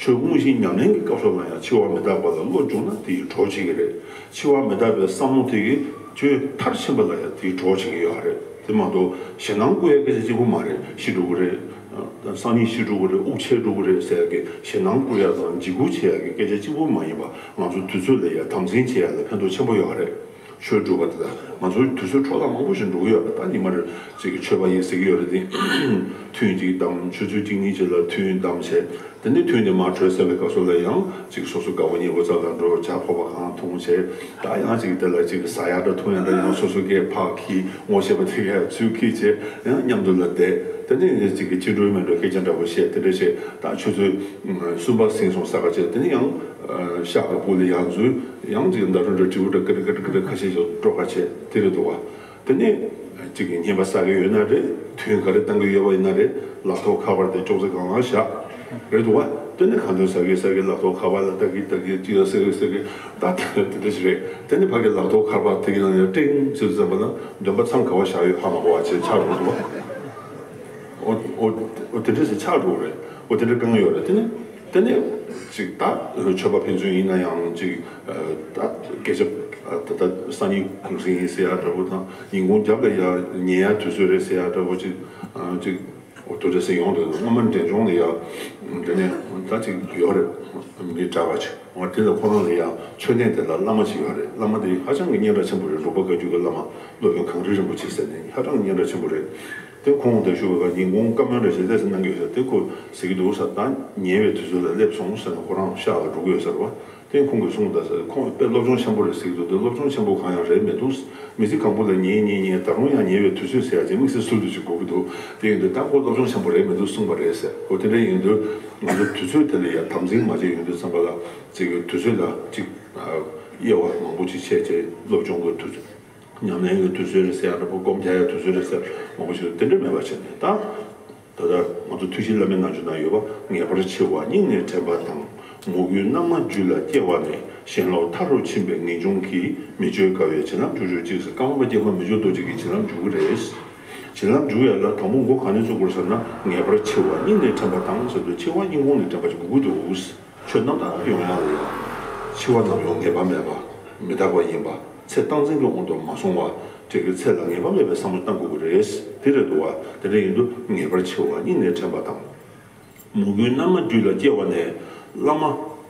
ཆོས་དངོས་གཞི་ཉམས་ལེན་གྱི་སྐབས་སུ་ལ་ཡང་འཆི་བ་མི་རྟག་པ་ལ་བློ་འཇུག་ན་དེ་ཡིས་གྲོགས་བྱེད་ཀྱི་རེད། འཆི་བ་མི་རྟག་པའི་བསམ་བློ་དེ་གིས་ཁྱོད་མཐར་ཕྱིན་པ་ལ་ཡང་དེ་གྲོགས་བྱེད་ཀྱི་ཡོད་རེད། དེ་མ་གཏོགས་ཞེད་སྣང་སྐུལ་ཡག་སྐད་ཆ་གཅིག་པུ་མ་རེད། ཤི་འགྲོ་གི་རེད། སང་ཉིན་ཤི་འགྲོ་གི་རེད། དབུགས་ཆད་འགྲོ་གི་རེད་ཟེར་ཡག་གི་ཞེད་སྣང་སྐུལ་ཡག་དང་འཇིགས་སྐུལ་བྱེད་ཡག་གི་སྐད་ཆ་གཅིག་པུ་མ་ཡིན་པ་ང་ཚོ་དུས་ཚོད་ལ་ཡང་དམ་འཛིན་བྱེད་ཡག་ལ་ཕན་ཐོགས་ཆེན་པོ་ཡོད་རེད། ཆོས་སྒྲུབ་པ་དེ་དག་ང་ཚོའི་དུས་ཚོད་འཕྲོ་བརླག་མང་པོ་ཞིག་འགྲོ་གི་ཡོད་རེད། ད་ཉི་མ་རེ་ཅིག་གི་ཆོས་པ་ཡིན་ཟེར་གྱི་ཡོད་རེད་དེ། ཐུན་གཅིག་བསྡམས། ཆུ་ཚོད་གཅིག་གཉིས་ཅིག་ལ་ཐུན་བསྡམས་བྱས། དེ་ནས་ཐུན་དེ་མར་གྲོལ་ཚར་བའི་སྐབས་སུ་ལ་ཡང་ཅིག་སོ་སོ་དགའ་བོ་ཉེ་བོ་རྩ་ལ་འགྲོ། ཇ་ཕོར་པ་གང་འཐུང་བྱས། ད་ཡང་ཅིག་དེ་ལ་ཅིག་ཟ་ཡག་འདྲ་འཐུང་ཡག་འདྲ་ཡང་སོ་སོ་སྐད་ཕར་འཁྱེར། ངོ་ཤེས་པ་དེ་གས་ཚུར་འཁྱེར་བྱས། ཡང་མཉམ་དུ་ལ་བསྡད། དེ་ནས་ཅིག་གི་ཅི་འགྲོ་མི་འགྲོ་སྐད་ཆ་འདྲ་པོ་བཤད། དེ་འདྲ་བྱས། ད་ཆུ་ཚོད་གསུམ་པ་ཟིན་སོང་ས་ག་བྱས། དེ་ནས་ཡང་ཤག་གི་སྦུག་ལ་ཡང་འཛུལ། ཡང་ཅིག་མདའ་གྲུ་འདྲ་དྲིལ་བུ་འདྲ་ཀི་རི་ཀི་རི་ཀི་རི་ཁ་ཤས་ཤིག་སྤྲོ་ཁ་བྱས། དེ་རེད་འདུག་བ། དེ་ནས་གཅིག་གིས་བསྙེན་པ་བསགས་ཀྱི་ཡོད་ན་རེད། ཐུན་ག་རེ་བཏང་གི་ཡོད་པ་ཡིན་ན་རེད། ལག་ཐོག་ཁ་པར་དེ་ཅོག་ཙེ་སྒང་ལ་བཞག་རེད་འདུག་བ། དེ་ནས་གང་དོན་ཟ་གི་ཟ་གི་ལག་ཐོག་ཁ་པར་ལ་ལྟ་གི་ལྟ་གི་ཅི་ལ་ཟེར་གི་ཟེར་གི་ད་དེ་འདྲ་ཞིག་རེད། དེ་ནས་ཕ་གི་ལག་ཐོག་ཁ་པར་དེ་གི་ནང་ནས་ཀྲིང་ཟེར་ཙམ་པ་ན་འདོན་པ་མཚམས་ག་བ་བཞག་ཡོད་ཧ་མ་གོ་བ་བྱས་ཆགས་འགྲོ་འདུག་བ། འོ་འོ་འོ་དེ་འདྲ་ཞིག་ཆགས་འགྲོ་རེད། འོ་དེ་འདྲ་དཀའ་ངལ་ཡོད་རེད། དེ་ནས། དེ་ནས་ཅིག་ད་མཆོད་པ་ཕན་ཚུན་ཡིན་ན་ཡང་ཅིག་ད་སྐད་ཆ་ད་ལྟ་སང་ཉིན་གུང་སེང་ཡིན་ཟེར་ཡ་འདྲ་པོ་དང་ཉིན་གུང་རྒྱབ་ལ་ཡ་ཉལ་ཡ་དུས་ཚོད་རེད་ཟེར་ཡ་འདྲ་པོ་ཅིག་ཅིག་འོ་དོ་འདྲ་ཟེར་ཡོང་དུས་སྔོན་མ་འབྲས་ལྗོངས་ལ་ཡ་དེ་ནས་ད་ཅིག་ཡོད་རེད། མི་གྲྭ་པ་ཅིག་འོ་དེ་ལ་ཁོ་རང་ལ་ཡ་མཆོད་རྟེན་དེ་ལ་བླ་མ་ཅིག་ཡོད་རེད། བླ་མ་དེ་ཧ་ཅང་གི་སྙན་གྲགས་ཆེན་པོ་རེད། འབྲུག་པ་བཀའ་བརྒྱུད་ཀྱི་བླ་མ་སློབ་དཔོན་གངས་རི་རིན་པོ་ཆེ་ཟེར་ནས་ཧ་ཅང་སྙན་གྲགས་ཆེན་པོ་རེད། དེ་ཁོང་དང་ཞུ་བ་ཉིན་གུང་བཀའ་མོལ་འདྲ་ཞིག་ལས་སུ་གནང་གི་ཡོད་ས་དེ་ཁོ་ཟེར་གྱི་འདུག་ས། ད་ཉལ་བའི་དུས་ཚོད་ལ་སླེབས་སོང་ཟེར་ན་ཁོ་རང་ཤག་ལ་འགྲོ་གི་ཡོད་ས་རེད་བ། དེ་ཁོང་གིས་གསུངས་ད་ཟེར། ཁོང་དཔེ་སློབ་སྦྱོང་ཆེན་པོ་རེད་ཟེར་གྱི་འདུག་དེ་སློབ་སྦྱོང་ཆེན་པོ་གང་ཡང་རེད་མི་འདུག་མི་ཚེ་གང་པོ་ལ་ཉལ་ཉལ་ཉལ་ད་རུང་ཡང་ཉལ་བའི་དུས་ཚོད་ཟེར་ཡ་ཅིག་དམིགས་བསལ་སུ་དུ་ཅིག་དགོས་ཀྱི་འདུག་དེ་ཡིན་དུས་ད་ཁོ་སློབ་སྦྱོང་ཆེན་པོ་རེད་མི་འདུག་གསུངས་པ་རེད་ཟེར། ཁོ་དེ་འདྲ་ཡིན་དུས་ང་ཚོ་དུས་ཚོད་དེ་ལ་ཡང་དམ་འཛིན་མ་བྱས་ཡོང་དུས་ཙམ་པ་ལ་ཅིག་དུས་ཚོད་ལ་ཅིག་དབྱེ་བ་མང་པོ་ཅིག་ཕྱེ་བྱས་སློབ་སྦྱོང་གི་དུས་ཚོད། ཉམས་ལེན་གྱི་དུས་ཚོད་རེད་ཟེར་ཡ་འདྲ་པོ། སྒོམ་རྒྱག་ཡ་དུས་ཚོད་རེད་ཟེར་མང་པོ་ཞིག་དེ་འདྲ་མེད་པ་བྱས་ནས་ད། ད་ལྟ་ང་ཚོ་ཐུགས་རྗེ་བླ་མའི་རྣམ་འགྱུར་ན་ཡོད་པ། ངེས་པར་འཆི་བ་སྙིང་ནས་དྲན་པ་དང་། མོས་གུས་རྣལ་མ་རྒྱུད་ལ་སྐྱེ་བ་ནས། ཞེན་ལོག་མཐའ་རུ་ཕྱིན་པའི་ངེས་འབྱུང་གིས། མི་བསྐྱོད་དགའ་བའི་བྱིན་རླབས་འཇུག་གྱུར་ཅིག་ཟེར། ཀརྨ་པ་སྐྱེས་མ་མི་བསྐྱོད་རྡོ་རྗེ་གི་བྱིན་རླབས་འཇུག་གི་རེད། བྱིན་རླབས་འཇུག་ཡ་ལ་དང་པོ་མགོ་ག་ནས་ཚུགས་དགོས་ཟེར་ན། ངེས་པར་འཆི་བ་སྙིང་ནས་དྲན་པ་དང་ཟེར་དུས་འཆི་བ་སྙིང་ཁོང་ནས་དྲན་པ་ཞིག་དགོས་ཀྱི་འདུག་ཆོས་རྣམ་དག་ཡོང་ཡ་ལ་ཡང་། འཆི་བ་ནམ་ཡང་ངེས་པ་མེད་པ། མི་རྟག་པ་ཡིན་པ། ཚེ་རྟག་འཛིན་གྱི་དབང་དུ་མ་སོང་བ། དེ་གི་ཚེ་ལ་ངེས་པ་མེད་པའི་བསམ་བློ་བཏང་དགོས་ཀྱི་རེད། དེ་རེད་འདུག་བ། དེ་འདྲ་ཡིན་དུས་ངེས་པར་འཆི་བ་སྙིང་ནས་དྲན་པ་དང་། མོས་གུས་རྣལ་མ་རྒྱུད་ལ་སྐྱེ་བ་ནས། བླ་མ་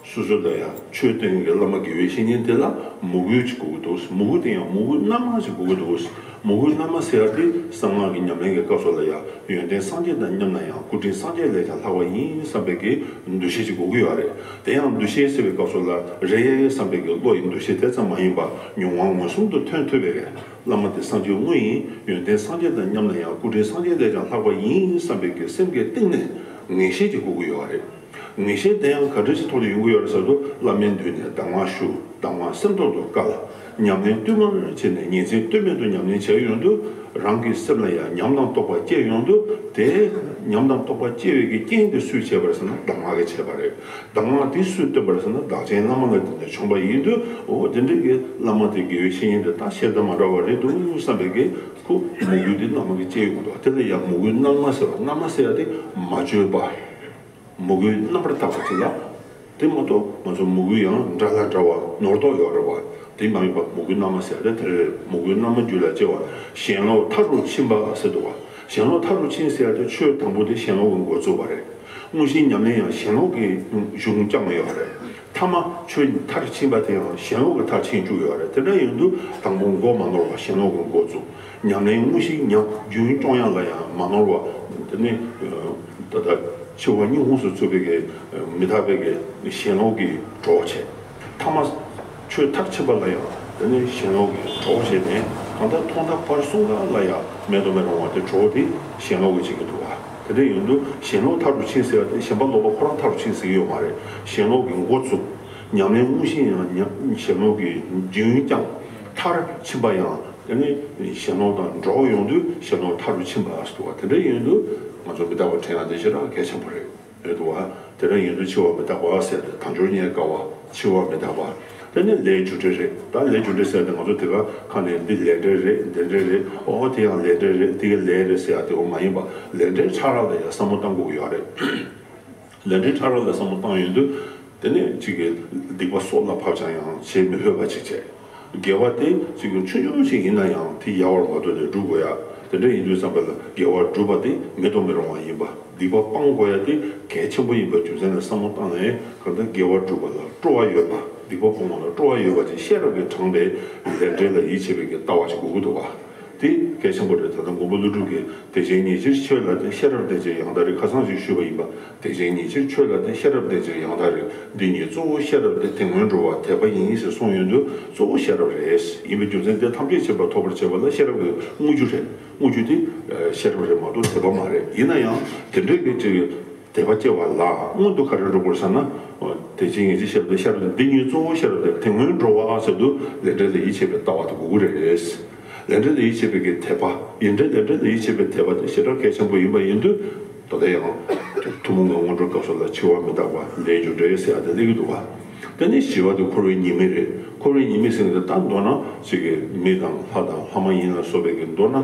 སོ་སོ་ལ་ཡང་ཆོས་སྟོན་གྱི་བླ་མ་དགེ་བའི་བཤེས་གཉེན་དེ་ལ་མོས་གུས་ཅིག་དགོས་ཀྱི་འདུག་མོས་གུས་དེ་ཡང་མོས་གུས་རྣལ་མ་ཞིག་དགོས་ཀྱི་འདུག་མོས་གུས་རྣལ་མ་ཟེར་ཡ་དེ་གསང་སྔགས་ཀྱི་ཉམས་ལེན་གྱི་སྐབས་སུ་ལ་ཡང་ཡོན་ཏན་སངས་རྒྱས་དང་མཉམ་ན་ཡང་སྐུ་དྲིན་སངས་རྒྱས་ལས་ཀྱང་ལྷག་པ་ཡིན་བསམ་པའི་གི་འདུ་ཤེས་ཅིག་དགོས་ཀྱི་ཡོད་རེད། དེ་ཡང་འདུ་ཤེས་ཟེར་བའི་སྐབས་སུ་ལ་རེད་བསམ་པའི་གི་བློ་ཡི་འདུ་ཤེས་དེ་ཙམ་མ་ཡིན་པ་མྱོང་བ་མངོན་སུམ་དུ་ཐོན་ཐུབ་པའི་གི་བླ་མ་དེ་སངས་རྒྱས་དངོས་ཡིན། ཡོན་ཏན་སངས་རྒྱས་དང་མཉམ་ན་ཡང་སྐུ་དྲིན་སངས་རྒྱས་ལས་ཀྱང་ལྷག་པ་ཡིན་བསམ་པའི་གི་སེམས་ཀྱི་གཏིང་ནས་ངེས་ཤེས་ཅིག་དགོས་ཀྱི་ཡོད་རེད། ངེས་ཤེས་དེ་ཡང་ག་འདྲ་ཞིག་ཐོག་ནས་ཡོང་གི་ཡོད་རེད་ཟེར་དུས། བླ་མའི་མདུན་ནས་གདམས་ངག་ཞུ། གདམས་ངག་སེམས་ཐོག་ཏུ་བཀལ། ཉམས་ལེན་བསྟུད་མར་བྱས་ནས་ཉིན་མཚན་ལྟོས་མེད་དུ་ཉམས་ལེན་བྱས་ཡོང་དུས། རང་གི་སེམས་ལ་ཡང་ཉམས་དང་རྟོགས་པ་སྐྱེ་ཡོང་དུས། དེ་ཉམས་དང་རྟོགས་པ་སྐྱེ་བའི་གི་རྐྱེན་དེ་སུས་བྱས་པ་རེད་ཟེར་ན་གདམས་ངག་གིས་བྱས་པ་རེད། གདམས་ངག་དེ་སུས་སྟོན་པ་རེད་ཟེར་ན་བདག་ཆེན་བླ་མ་ལ་བརྟེན་ནས་བྱུང་བ་ཡིན་དུས། འོ་དེ་འདྲའི་གི་བླ་མ་དེ་དགེ་བའི་བཤེས་གཉེན་དེ་ད་ཤེར་ཕྱིན་མ་འདྲ་བ་རེད་འདུག་བསམ་པའི་གི་ཁོ་མོས་གུས་དེ་རྣལ་མ་གིས་སྐྱེ་ཡོང་དུས། དེ་ལ་ཡང་མོས་གུས་རྣལ་མ་ཟེར་བ། རྣལ་མ་ཟེར་ཡ་དེ་མ་བཅོས་པ། མོས་གུས་རྣམ་པར་དག་པ་དེ་ལ། དེ་མ་གཏོགས་ང་ཚོ་མོས་གུས་ཡང་འདྲ་ལ་འདྲ་བ་ནོར་དོགས་ཡོད་རེད་བ། དེ་མ་ཡིན་པ་མོས་གུས་རྣལ་མ་ཟེར་ཏེ་དེ་རེད། མོས་གུས་རྣལ་མ་རྒྱུད་ལ་སྐྱེ་བ། ཞེན་ལོག་མཐའ་རུ་ཕྱིན་པ་ཟེར་འདུག་བ། ཞེན་ལོག་མཐའ་རུ་ཕྱིན་ཟེར་ཏེ་ཆོས་དང་པོ་དེ་ཞེན་ལོག་གི་འགོ་བཙུགས་པ་རེད། དངོས་གཞིའི་ཉམས་ལེན་ཡང་ཞེན་ལོག་གི་གཞུང་བསྐྱངས་ཡོད་རེད། ཐ་མ་ཆོས་མཐར་ཕྱིན་པ་དེ་ཡང་ཞེན་ལོག་གི་མཐར་ཕྱིན་བཅུག་ཡོད་རེད། དེ་འདྲ་ཡིན་དུས་དང་པོ་མགོ་མ་ནོར་བ་ཞེན་ལོག་གི་འགོ་བཙུགས། ཉམས་ལེན་དངོས་གཞིའི་ཉམས་རྒྱུན་སྐྱོང་ཡ་ལ་ཡང་མ་ནོར་བ། དེ་ནི་ད་ལྟ་འཆི་བ་སྙིང་ཁོངས་སུ་ཚུད་པའི་གི་མི་རྟག་པའི་གི་ཞེན་ལོག་གི་གྲོགས་བྱས། ཐ་མ་ཆོས་མཐར་ཕྱིན་པ་ལ་ཡང་དེ་ནི་ཞེན་ལོག་གི་གྲོགས་བྱས་ནས་གང་ལྟར་ཐོག་མཐའ་བར་གསུམ་ཀ་ལ་ཡང་མེད་དུ་མི་རུང་བ་དེ་གྲོགས་དེ་ཞེན་ལོག་གིས་བྱེད་ཀྱི་འདུག་བ། དེ་འདྲ་ཡིན་དུས་ཞེན་ལོག་མཐར་དུ་ཕྱིན་ཟེར་བ་དེ་ཞེན་པ་ལོག་པ་ཁོ་རང་མཐར་དུ་ཕྱིན་ཟེར་གྱི་ཡོད་མ་རེད། ཞེན་ལོག་གི་འགོ་བཙུགས། ཉམས་ལེན་དངོས་གཞི་ཡང་ཉམས་ཞེན་ལོག་གི་རྒྱུན་བསྐྱངས། མཐར་ཕྱིན་པ་ཡང་དེ་ནི་ཞེན་ལོག་དང་འགྲོགས་ཡོང་དུས་ཞེན་ལོག་མཐར་དུ་ཕྱིན་པ་ཟེར་བ་དེ་འདྲ་ཡིན་དུས་ང་ཚོ་མི་རྟག་པ་དྲན་ཡག་དེ་ཞེ་དྲག་གལ་ཆེན་པོ་རེད། རེད་འདུག་བ། དེ་འདྲ་ཡིན་དུས་འཆི་བ་མི་རྟག་པ་ཟེར་ཏེ་དལ་འབྱོར་རྙེད་དཀའ་བ། འཆི་བ་མི་རྟག་པ། དེ་ནི་ལས་རྒྱུ་འབྲས་རེད། ད་ལས་རྒྱུ་འབྲས་ཟེར་ཏེ་ང་ཚོ་དེ་ག་ཁ་ནས་འདི་ལས་འབྲས་རེད། འདི་འབྲས་རེད། ཨོ་དེ་ཡང་ལས་འབྲས་རེད། དེ་ག་ལས་རེད་ཟེར་ཡག་དེ་འོ་མ་ཡིན་པ། ལས་འབྲས་ཕྲ་རགས་ལ་ཡང་བསམ་བློ་བཏང་དགོས་ཀྱི་ཡོད་རེད། ལས་འབྲས་ཕྲ་རགས་ལ་བསམ་བློ་བཏང་ཡོང་དུས། དེ་ནས་གཅིག་གིས་སྡིག་པ་སྲོག་ལ་བབ་ཀྱང་ཡང་བྱེད་མི་ཕོད་པ་ཅིག་བྱས། དགེ་བ་དེ་གཅིག་གིས་ཆུང་ཆུང་ཞིག་ཡིན་ན་ཡང་དེ་ཡལ་བར་མ་ཐོགས་ཏེ་སྒྲུབ་དགོས་ཡ། དེ་འདྲ་ཡིན་དུས་ཙམ་པ་ལ་དགེ་བ་སྒྲུབ་པ་དེ་མེད་དུ་མི་རུང་བ་ཡིན་པ། སྡིག་པ་སྤང་དགོས་ཡ་དེ་གལ་ཆེན་པོ་ཡིན་པའི་རྒྱུ་མཚན་ལ་བསམ་བློ་བཏང་ནས་གང་ལྟར་དགེ་བ་སྒྲུབ་པ་ལ་སྤྲོ་བ་ཡོད་པ། སྡིག་པ་སྤོང་བ་ལ་སྤྲོ་བ་ཡོད་པ་ཅིག་ཤེས་རབ་ཀྱིས་དྲངས་པའི་ལས་འབྲས་ལ་ཡིད་ཆེས་པའི་གི་ལྟ་བ་ཅིག་དགོས་ཀྱི་འདུག་བ། དེ་གལ་ཆེན་པོ་རེད། ད་ལྟ་མགོན་པོ་ཀླུ་སྒྲུབ་ཀྱིས་བདེ་ཆེན་ཉིད་ཕྱིར་ཆོས་ལ་བརྟེན། ཤེས་རབ་ལྡན་ཕྱིར་ཡང་དག་རིག་ཁ་སང་ཞིག་ཞུས་པ་ཡིན་པ། བདེ་ཆེན་ཉིད་ཕྱིར་ཆོས་ལ་བརྟེན། ཤེས་རབ་ལྡན་ཕྱིར་ཡང་དག་རིག་འདི་གཉིས་གཙོ་བོ་ཤེས་རབ་སྟེ། དེ་སྔོན་འགྲོ་བ་དད་པ་ཡིན་ཞེས་གསུངས་ཡོང་དུས་གཙོ་བོ་ཤེས་རབ་རེད། ཡིན་པའི་རྒྱུ་མཚན་དེ་ཐམས་ཅད་མཁྱེན་པ་ཐོབ་པར་བྱེད་པ་ལ་ཤེས་རབ་ཀྱི་དངོས་རྒྱུ་རེད། དངོས་རྒྱུ་དེ་ཤེས་རབ་རེད་མ་གཏོགས་དད་པ་མ་རེད། ཡིན་ན་ཡང་དེ་འདྲའི་གི་ཅིག་དད་པ་སྐྱེ་བ་ལ་སྔོན་དུ་ག་རེ་འགྲོ་དགོས་ཟེར་ན། དེ་ཕྱིར་ངེས་ཀྱི་ཤེས་རབ་དེ། ཤེས་རབ་དེ་འདི་གཉིས་གཙོ་བོ་ཤེས་རབ་དེ། དེ་སྔོན་འགྲོ་བ་ཟེར་དུས་ལས་འབྲས་ལ་ཡིད་ཆེས་པའི་ལྟ་བ་དེ་དགོས་ཀྱི་རེད། ལས་འབྲས་ལ་ཡིད་ཆེས་པའི་གི་དད་པ། ཡིན་འབྲས་ལས་འབྲས་ལ་ཡིད་ཆེས་པའི་དད་པ་དེ་ཞེ་དྲག་གལ་ཆེན་པོ་ཡིན་པ་ཡིན་དུས། ད་ལྟ་ཡང་ཐུན་མོང་གི་སྔོན་འགྲོའི་སྐབས་སུ་ལ་འཆི་བ་མི་རྟག་པ། ལས་རྒྱུ་འབྲས་ཟེར་ཡ་དེ་སླེབས་ཀྱི་འདུག་བ། དེ་ནས་བཞི་པ་དེ་འཁོར་བའི་ཉེས་དམིགས་རེད། འཁོར་བའི་ཉེས་དམིགས་ཟེར་མཁན་དེ་ད་མདོར་ན་ཅིག་གི་མི་དང་ལྷ་དང་ལྷ་མ་ཡིན་ལ་སོགས་པའི་གི་མདོར་ན།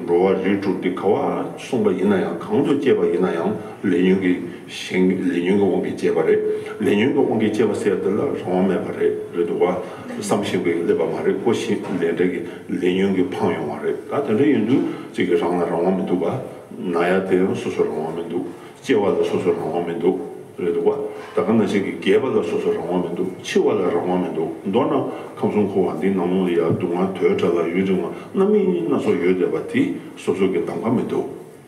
འགྲོ་བ་རིགས་དྲུག་འདི་ག་བ་གསུངས་པ་ཡིན་ན་ཡང་། གང་དུ་སྐྱེས་པ་ཡིན་ན་ཡང་ལས་ཉོན་གྱི་ཞེན། ལས་ཉོན་གྱི་དབང་གིས་སྐྱེས་པ་རེད། ལས་ཉོན་གྱི་དབང་གིས་སྐྱེས་པ་ཟེར་དེ་ལ་རང་དབང་མེད་པ་རེད། རེད་འདུག་བ། བསམ་ཤེས་པའི་སླེབས་པ་མ་རེད། ཀོ་ཤེས་ལས་འབྲས་ཀྱི་ལས་ཉོན་གྱིས་འཕངས་ཡོང་བ་རེད། ད་དེ་འདྲ་ཡིན་དུས་གཅིག་གིས་རང་ལ་རང་དབང་མི་འདུག་བ། ན་ཡ་དེ་ཡང་སོ་སོར་རང་དབང་མི་འདུག་སྐྱེ་བ་ལ་སོ་སོར་རང་དབང་མི་འདུག་རེད་འདུག་བ། ད་ག་ནང་བཞིན་གྱི་རྒས་པ་ལ་སོ་སོར་རང་དབང་མི་འདུག་འཆི་བ་ལ་རང་དབང་མི་འདུག་མདོར་ན་ཁམས་གསུམ་འཁོར་བ་འདིའི་ནང་ལོགས་ལ་ཡ་སྡུག་བསྔལ་དུས་འདྲ་ལ་ཡུན་རིང་བ་སྣ་མིན་སྣ་ཚོགས་ཡོད་བསྡད་པ་དེ་སོ་སོ་གི་གདམ་ག་མི་འདུག་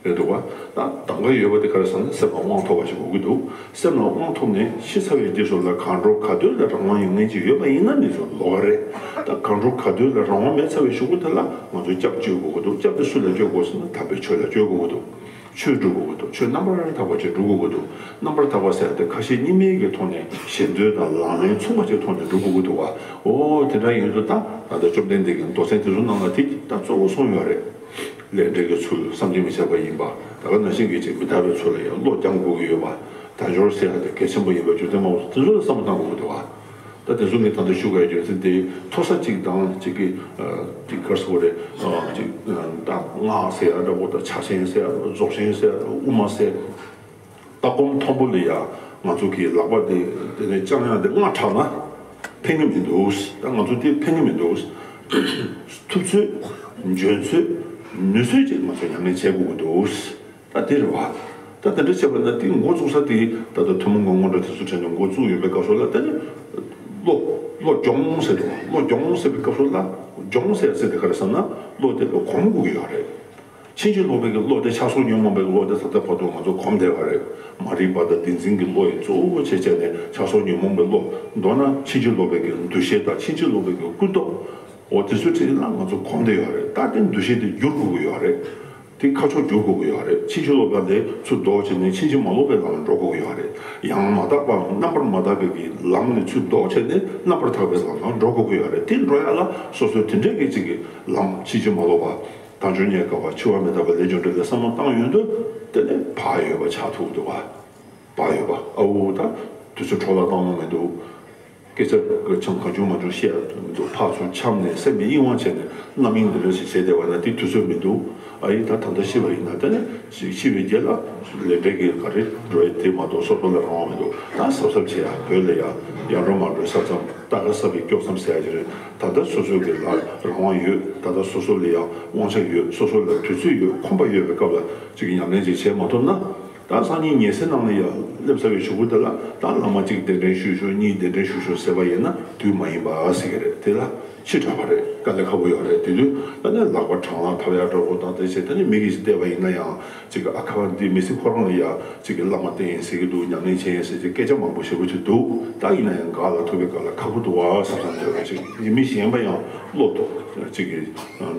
རེད་འདུག་བ། ད་གདམ་ག་ཡོད་པ་དེ་ག་རེ་ཟེར་ན་སེམས་ལ་དབང་ཐོབ་པ་ཞིག་དགོས་ཀྱི་འདུག་སེམས་ལ་དབང་ཐོབ་ནས་ཤི་ཚར་བའི་རྗེས་སུ་ལ་གང་འགྲོ་ག་དུས་ལ་རང་དབང་ཡོད་མཁན་ཅིག་ཡོད་པ་ཡིན་ན་ནི་ཚོ་ལོགས་ཀ་རེད། ད་གང་འགྲོ་ག་དུས་ལ་རང་དབང་མེད་ཚར་བའི་གཞུག་གུ་དེ་ལ་ང་ཚོས་སྐྱབས་བཅོལ་དགོས་ཀྱི་འདུག་སྐྱབས་དེ་སུ་ལ་བཅོལ་དགོས་ཟེར་ན་དམ་པའི་ཆོས་ལ་བཅོལ་དགོས་ཀྱི་འདུག་ཆོས་སྒྲུབ་དགོས་ཀྱི་འདུག་ཆོས་རྣམ་པར་དག་པ་ཅིག་སྒྲུབ་དགོས་ཀྱི་འདུག་རྣམ་པར་དག་པ་ཟེར་ཏེ་ཁ་ཞེ་གཉིས་མེད་ཀྱི་ཐོག་ནས་ཞེ་འདོད་དང་ལག་ལེན་མཚུངས་པ་ཅིག་ཐོག་ནས་སྒྲུབ་དགོས་ཀྱི་འདུག་བ། འོ་དེ་འདྲ་ཡིན་དུས་ད་ད་ལྟ་བཅོམ་ལྡན་འདས་ཀྱིས་མདོ་ཚན་དེ་ཚོ་ནང་ལ་དེ་ད་གཙོ་བོ་གསུངས་ཡོད་རེད། ལས་འབྲས་ཀྱི་ཚུལ་བསམ་གྱིས་མི་ཁྱབ་པ་ཡིན་པ། ད་ག་ནང་བཞིན་གྱི་ཅིག་མི་རྟག་པའི་ཚུལ་ལ་ཡང་བློ་སྦྱང་དགོས་ཀྱི་ཡོད་པ། དལ་འབྱོར་ཟེར་ཡག་དེ་གལ་ཆེན་པོ་ཡིན་པ་རྒྱུ་མཚན་མང་པོ་དེ་ཚོ་ལ་བསམ་བློ་བཏང་དགོས་ཀྱི་འདུག་བ། ད་དེ་ཚོ་ངས་ད་ལྟ་ཞུ་དགོས་ཡག་རྒྱུ་མཚན་དེ་མཐོ་ས་གཅིག་དང་གཅིག་གི་ཅིག་ག་རེ་ཟེར་དགོས་རེད། ཅིག་ད་སྔགས་ཟེར་ཡག་འདྲ་པོ་དང་ཕྱག་ཆེན་ཟེར་ཡག་རྫོགས་ཆེན་ཟེར་ཡག་དབུ་མ་ཟེར། ལྟ་སྒོམ་མཐོན་པོ་ལ་ཡ་ང་ཚོ་གི་ལག་པ་དེ་དེ་ནས་བརྐྱང་ཡག་དེ་སྔ་དྲགས་ན་ཕན་གྱི་མི་འདུག་ད་ང་ཚོ་དེ་ཕན་གྱི་མི་འདུག་ཐུབ་ཚོད། འཇོན་ཚོད། ནུས་ཚོད་ཅིག་ང་ཚོ་ཉམས་ལེན་བྱེད་དགོས་ཀྱི་འདུག་ད་དེ་རེད་བ། ད་དེ་འདྲ་བྱས་པ་ན་དེ་འགོ་བཙུགས་ས་དེ་ད་ལྟ་ཐུན་མོང་གི་སྔོན་འགྲོ་དེ་ཚོ་དྲན་ནས་འགོ་བཙུགས་ཡོད་པའི་སྐབས་སུ་ལ་དེ་ནི་བློ་བློ་སྦྱོང་ཟེར་འདུག་བློ་སྦྱོང་ཟེར་བའི་སྐབས་སུ་ལ་སྦྱོང་ཟེར་ཟེར་དེ་ག་རེ་ཟེར་ན་བློ་དེ་བློ་གོམས་དགོས་ཀྱི་ཡོད་རེད། ཕྱིན་ཅི་ལོག་པའི་གི་བློ་དེ་ཆགས་སོགས་ཉོན་མོངས་པའི་བློ་དེ་ད་ལྟ་བར་དུ་ང་ཚོ་གོམས་བསྡད་པ་རེད། མ་རིག་པ་དང་བདེན་འཛིན་གྱི་བློ་ཡི་གཙོ་བོ་བྱས་བྱས་ནས་ཆགས་སོགས་ཉོན་མོངས་པའི་བློ། མདོར་ན་ཕྱིན་ཅི་ལོག་པའི་གི་འདུ་ཤེས་དང་ཕྱིན་ཅི་ལོག་པའི་གི་ཀུན་རྟོག་འོ་དེ་ཚོའི་ཁྲིད་ལ་ང་ཚོ་གོམས་བསྡད་ཡོད་རེད། ད་དེ་འདུ་ཤེས་དེ་བསྒྱུར་དགོས་ཀྱི་ཡོད་རེད། དེ་ཁ་ཕྱོགས་བསྒྱུར་དགོས་ཀྱི་ཡོད་རེད། ཕྱིན་ཅི་ལོག་པ་ལས་ཚུར་ལྡོག་བྱས་ནས་ཕྱིན་ཅི་མ་ལོག་པའི་ལམ་ལ་འགྲོ་དགོས་ཀྱི་ཡོད་རེད། ཡང་མ་དག་པའམ་རྣམ་པར་མ་དག་པའི་གི་ལམ་ནས་ཚུར་ལྡོག་བྱས་ནས་རྣམ་པར་དག་པའི་ལམ་ལ་འགྲོ་དགོས་ཀྱི་ཡོད་རེད། དེ་འགྲོ་ཡ་ལ་སོ་སོའི་དེ་འདྲའི་གི་ཅིག་གི་ལམ་ཕྱིན་ཅི་མ་ལོག་པ། དལ་འབྱོར་རྙེད་དཀའ་བ། འཆི་བ་མི་རྟག་པ། ལས་རྒྱུ་འབྲས་ལ་བསམ་བློ་བཏང་ཡོང་དུས་དེ་ནས་བག་ཡོད་པ་ཆགས་ཐུབ་འདུག་བ། བག་ཡོད་པ། ཨ་འུ་ད་དུས་ཚོད་འཕྲོ་བརླག་བཏང་ནོ་མི་འདུག་སྐད་ཆ་གང་བྱུང་མང་བྱུང་བཤད་ཡ་མི་འདུག་ཕར་ཚུར་འཁྱམས་ནས་སེམས་ཀྱི་གཡེང་བ་བྱས་ནས་རྣམ་གཡེང་འདི་འདྲ་ཞིག་བྱས་བསྡད་པ་ན་དེ་དུས་ཚོད་མི་འདུག་ཨ་ཡིན་ད་ད་ལྟ་ཤི་བ་ཡིན་ན་དེ་ནས་ཤི་ཤི་བའི་རྗེས་ལ་ལས་འབྲས་ཀྱི་ག་རེ་འགྲོ་ཡ་དེ་མ་གཏོགས་སོ་སོ་ལ་རང་དབང་མི་འདུག་ད་གཟབ་གཟབ་བྱེད་ཡ། བོད་ལ་ཡ་ཡར་འགྲོ་མར་འགྲོའི་ས་མཚམས། རྟ་ཁ་སྲབ་པའི་སྐྱོབ་མཚམས་ཟེར་ཡ་ཅིག་རེད། ད་ལྟ་སོ་སོ་གི་ལ་རང་དབང་ཡོད། ད་ལྟ་སོ་སོ་ལ་ཡང་དབང་ཆ་ཡོད། སོ་སོ་ལ་དུས་ཚོད་ཡོད། ཁོམ་པ་ཡོད་པའི་སྐབས་ལ་ཅིག་ཉམས་ལེན་ཅིག་བྱེད་མ་ཐུབ་ན། ད་སང་ཉིན་ཉལ་སའི་ནང་ལ་ཡང་སླེབས་ཚར་བའི་གཞུག་གུ་དེ་ལ་ད་བླ་མ་གཅིག་གདན་འདྲེན་ཞུས་ཤོག་གཉིས་གདན་འདྲེན་ཞུས་ཤོག་ཟེར་བ་ཡིན་ན་དུས་མ་ཡིན་པ་ཟེར་གི་རེད། དེ་ལ་ཕྱི་དྲགས་པ་རེད། དཀའ་ལས་ཁག་པོ་ཡོད་རེད། དེ་དུས་ད་ནས་ལག་པ་གྲང་ལ་འཐབ་ཡ་འདྲ་པོ་དང་དེ་བྱས་ད་ནས་མི་གིས་བལྟས་པ་ཡིན་ན་ཡང་། གཅིག་གི་ཨ་ཁ་འདི་མི་སྲིད། ཁོ་རང་ལ་ཡ་གཅིག་གི་བླ་མ་བསྟེན་ཡིན་ཟེར་གྱི་འདུག་ཉམས་ལེན་བྱེད་ཡིན་ཟེར་གྱི་སྐད་ཆ་མང་པོ་ཞེ་པོ་ཅིག་འདུག་ད་ཡིན་ན་ཡང་འགག་ལ་ཐུག་པའི་སྐབས་ལ་ཁག་པོ་འདུག་བ་བསམ་བསམ་འདོད་པ་ཅིག་ཡིན། མི་གཞན་པ་ཡང་བློ་ཐོག་གཅིག་གི་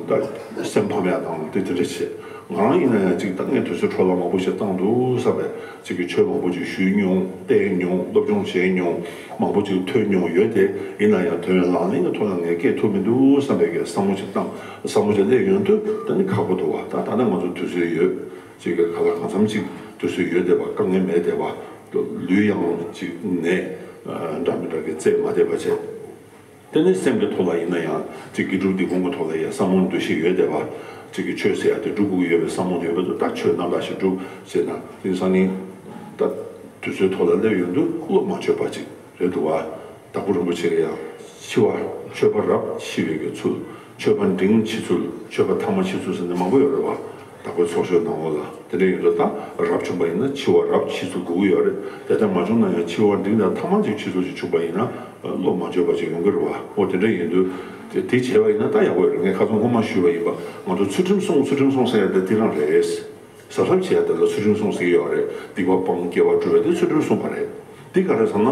ད་སེམས་ཕམ་ཡ་དང་དེ་དེ་འདྲ་བྱེད། ང་རང་ཡིན་ན་ཡང་གཅིག་ད་ངས་དུས་ཚོད་འཕྲོ་བརླག་མང་པོ་ཞིག་བཏང་འདུག་བསམ་པས་གཅིག་གི་ཆོས་མང་པོ་ཅིག་ཞུས་མྱོང་། བལྟས་མྱོང་། སློབ་སྦྱོང་བྱས་མྱོང་། མང་པོ་ཅིག་ཐོས་མྱོང་ཡོད་དེ། ཡིན་ན་ཡང་དོན་ལག་ལེན་གྱི་ཐོག་ལ་ངས་བཀལ་ཐུབ་མི་འདུག་བསམ་པའི་གི་བསམ་བློ་ཅིག་བཏང་། བསམ་བློ་ཅིག་སླེབས་ཡོང་དུས་ད་ནི་ཁག་པོ་འདུག་བ། ད་ད་ལྟ་ང་ཚོ་དུས་ཚོད་ཡོད། གཅིག་གི་ག་ལ་གང་འཚམ་ཅིག་དུས་ཚོད་ཡོད་བསྡད་པ། དཀའ་ངལ་མེད་བསྡད་པ། ལུས་ཡང་གཅིག་ནད་འདྲ་མི་འདྲ་གི་རྩེད་མ་བསྡད་པ་བྱས། དེ་ནས་སེམས་ཀྱི་ཐོག་ལ་ཡིན་ན་ཡང་གཅིག་དགེ་སྒྲུབ་སྡིག་སྤོང་གི་ཐོག་ལ་ཡང་བསམ་བློ་འདུ་ཤེས་ཡོད་བསྡད་པ། གཅིག་གི་ཆོས་ཟེར་ཡ་དེ་སྒྲུབ་དགོས་ཀྱི་ཡོད་པའི་བསམ་བློ་ཡོད་པ་འདུག་ད་ཆོས་རྣམ་དག་ཞིག་སྒྲུབ་ཟེར་ན་དེང་སང་ནི་ད་དུས་ཚོད་ཐོག་ལ་སླེབས་ཡོང་དུས་བློ་མ་བཅོས་པ་ཅིག་རེད་འདུག་བ། དྭགས་པོ་རིན་པོ་ཆེ་གིས་ཡང་འཆི་བ། མཆོད་པ་རབ་འཆི་བའི་གི་ཚུལ། མཆོད་པ་འབྲིང་འཆི་ཚུལ། མཆོད་པ་ཐ་མ་འཆི་ཚུལ་ཟེར་ནས་མང་པོ་ཡོད་རེད་བ། དྭགས་པོའི་ཚོགས་ཆོས་ནང་ལོགས་ལ། དེ་འདྲ་ཡིན་དུས་ད་རབ་བྱུང་པ་ཡིན་ན་འཆི་བ་རབ་འཆི་ཚུལ་དགོས་ཀྱི་ཡོད་རེད། དེ་ལྟར་མ་བྱུང་ན་ཡང་འཆི་བ་འབྲིང་དང་ཐ་མ་ཅིག་འཆི་ཚུལ་ཅིག་བྱུང་པ་ཡིན་ན་བློ་མ་བཅོས་པ་ཅིག་ཡོང་གི་རེད་བ། འོ་དེ་འདྲ་ཡིན་དུས་དེ་དེ་བྱས་པ་ཡིན་ན་ད་ཡག་པོ་ཡོད་རེད། ངས་ཁ་སང་སྔོན་མ་ཞུས་པ་ཡིན་པ། ང་ཚོ་ཚུལ་ཁྲིམས་སྲུང་། ཚུལ་ཁྲིམས་སྲུང་ཟེར་ཡ་དེ་དེ་རང་རེད། གཟབ་གཟབ་བྱེད་ཡ་དེ་ལ་ཚུལ་ཁྲིམས་སྲུང་ཟེར་གྱི་ཡོད་རེད། སྡིག་པ་སྤང་། དགེ་བ་སྒྲུབ་པ་དེ་ཚུལ་ཁྲིམས་སྲུང་བ་རེད། འདི་ག་རེ་ཟེར་ན།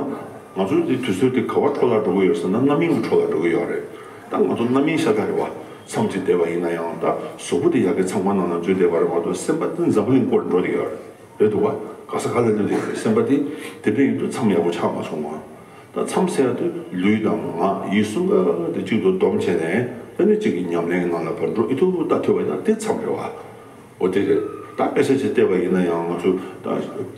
ང་ཚོའི་འདི་དུས་ཚོད་འདི་ག་བ་འཕྲོ་བརླག་འགྲོ་གི་ཡོད་ཟེར་ན་རྣམ་གཡེང་གི་འཕྲོ་བརླག་འགྲོ་གི་ཡོད་རེད། ད་ང་ཚོ་རྣམ་གཡེང་ཤ་སྟག་རེད་བ། མཚམས་ཅིག་བསྡད་པ་ཡིན་ན་ཡང་ད་གཟུགས་པོ་དེ་ཡ་གི་ཚང་མ་ནང་ན་འཛུལ་བསྡད་པ་རེད་མ་གཏོགས་སེམས་པ་དེ་འཛམ་བུ་གླིང་སྐོར་འགྲོ་བསྡད་ཡོད་རེད། རེད་འདུག་བ། ག་ས་ག་ལ་སླེབས་བསྡད་ཡོད་རེད། སེམས་པ་དེ་དེ་འདྲ་ཡིན་དུས་མཚམས་ཡག་པོ་ཆགས་མ་སོང་བ། ད་མཚམས་ཟེར་ཡ་དེ་ལུས་དང་ངག་ཡིད་གསུམ་ཀ་དེ་གཅིག་ཏུ་བསྡོམས་བྱས་ནས་ད་ནི་གཅིག་གི་ཉམས་ལེན་གྱི་ནང་ལ་ཕར་འགྲོ་ཨེ་ཐུབ་ལྟ་ཐུབ་པ་ཡིན་ན་དེ་མཚམས་རེད་བ། འོ་དེ་རེད། ད་དཔེ་ཆ་ཅིག་བལྟས་པ་ཡིན་ན་ཡང་ང་ཚོ་ད་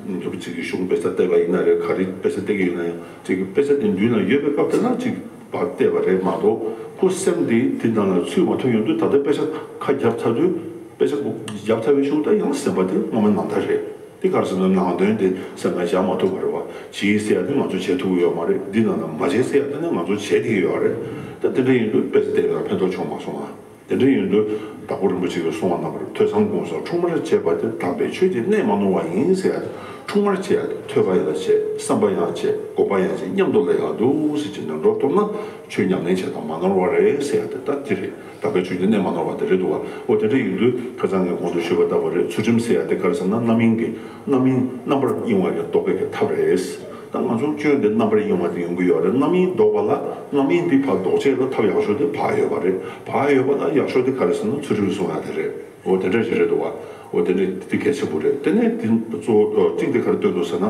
འདི་གཅིག་གི་གཞུང་དཔེ་ཆ་བལྟས་པ་ཡིན་ན་རེད། ག་རེ་དཔེ་ཆ་བལྟས་ཀྱི་ཡོད་ན་ཡང་གཅིག་གི་དཔེ་ཆ་དེ་མདུན་ལ་ཡོད་པའི་སྐབས་དེ་ན་གཅིག་ཕར་བལྟས་པ་རེད་མ་གཏོགས་ཁོ་སེམས་དེ་དེ་ནང་ལ་ཚུད་མ་ཐུབ་ཡོང་དུས་ད་ལྟ་དཔེ་ཆ་ཁ་བརྒྱབ་ཚར་དུས་ དཔེ་ཆ་བརྒྱབ་ཚར་བའི་གཞུག་ད་ཡང་སེམས་པ་དེ་སྔོན་མ་ནང་ལྟར་རེད། དེ་ག་རེ་ཟེར་ན་ནང་དོན་དེ་སེམས་ལ་བཞག་མ་ཐུབ་པ་རེད་བ། བྱེད་ཟེར་ཡ་དེ་ང་ཚོ་བྱེད་ཐུབ་ཀྱི་ཡོད་མ་རེད། འདི་ནང་ལ་མ་བྱེད་ཟེར་ཡ་དེ་ནི་ང་ཚོ་བྱེད་བསྡད་ཀྱི་ཡོད་རེད། ད་དེ་འདྲ་ཡིན་དུས་དཔེ་ཆ་བལྟས་ན་ཕན་ཐོགས་བྱུང་མ་སོང་ང་། དེ་འདྲ་ཡིན་དུས་དྭགས་པོ་རིན་པོ་ཆེ་གིས་གསུངས་པ་ནང་བཞིན་ཐོས་བསམ་སྒོམ་གསུམ་འཁྲུལ་མར་བྱས་པ་དེ་དག་པའི་ཆོས་ཀྱི་གནད་མ་ནོར་བ་ཡིན་ཟེར་ཡ་དེ། འཁྲུལ་མར་བྱས་ཡ་དེ་ཐོས་པ་ཡང་བྱས། བསམ་པ་ཡང་བྱས། སྒོམ་པ་ཡང་བྱས། མཉམ་དུ་ལ་ཡང་འདུག་ཟེར་གྱི་ནང་འགྲོ་ཐུབ་ན་ཆོས་ཉམས་ལེན་བྱས་དང་མ་ནོར་བ་རེད་ཟེར་ཡ་དེ་ད་དེ་རེད། དག་པའི་ཆོས་ཀྱི་གནད་མ་ནོར་བ་དེ་རེད་འདུག་བ། འོ་དེ་འདྲ་ཡིན་དུས་ཁ་སང་ངས་གོང་དུ་ཞུས་པ་ལྟ་བུ་རེད། ཚུལ་ཁྲིམས་ཟེར་ཡ་དེ་ག་རེ་ཟེར་ན་རྣམ་གཡེང་གི་རྣམ་གཡེང་རྣམ་པར་གཡེང་བ་ཡང་ལྡོག་པའི་གི་ཐབས་རེད། ད་ང་ཚོ་སྐྱོན་དེ་རྣམ་པར་གཡེང་བ་དེ་ཡོང་གི་ཡོད་རེད། རྣམ་གཡེང་ལྡོག་པ་ལ་རྣམ་གཡེང་དེ་ཕར་ལྡོག་བྱེད་ལ་ཐབས་ཡག་ཤོས་དེ་བག་ཡོད་པ་རེད། བག་ཡོད་པ་ལ་ཡག་ཤོས་དེ་ག་རེ་ཟེར་ན་ཚུལ་ཁྲིམས་སྲུང་ཡ་དེ་རེད། འོ་དེ་འདྲ་ཞིག་རེད་འདུག་བ། འོ་དེ་འདྲ་དེ་གལ་ཆེན་པོ་རེད། དེ་ནས་དེ་གཙོ་བོ་གཅིག་དེ་ག་རེ་སྟོན་འདུག་ཟེར་ན།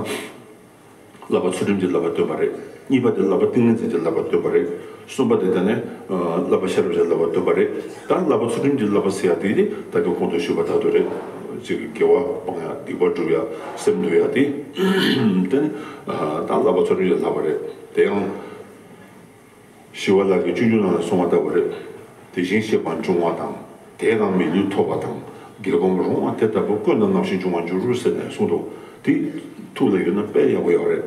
བསླབ་པ་ཚུལ་ཁྲིམས་ཀྱི་བསླབ་པ་སྟོན་པ་རེད། གཉིས་པ་དེ་བསླབ་པ་ཏིང་ངེ་འཛིན་གྱི་བསླབ་པ་སྟོན་པ་རེད། གསུམ་པ་དེ་དེ་ནས་བསླབ་པ་ཤེས་རབ་ཀྱི་བསླབ་པ་སྟོན་པ་རེད། ད་བསླབ་པ་ཚུལ་ཁྲིམས་ཀྱི་བསླབ་པ་ཟེར་ཡ་དེ་དེ་ད་གིན་གོང་དུ་ཞུས་པ་ལྟར་དུ་རེད། ཅིག་དགེ་བ་སྤང་ཡ། སྡིག་པ་སྒྲུབ་ཡ། སེམས་འདུལ་ཡ་དེ། དེ་ནས་ད་བསླབ་པ་ཚུལ་ཁྲིམས་ཀྱི་བསླབ་པ་རེད། དེ་ཡང་ཞི་བ་ལྷ་གིས་སྤྱོད་འཇུག་ནང་ལ་གསུངས་པ་ལྟ་བུ་རེད། དེ་བཞིན་གཤེགས་པ་འབྱུང་བ་དང་། དད་དང་མི་ལུས་ཐོབ་པ་དང་། དགེ་སྒོམ་རུང་བ་དེ་ལྟ་བུ་ཀུན་ཏུ་རྣམ་ཤེས་འབྱུང་བར་འགྱུར་ཟེར་ནས་གསུངས་འདུག་དེ་ཐུགས་ལ་ཡོད་ན་དཔེ་ཡག་པོ་ཡོད་རེད།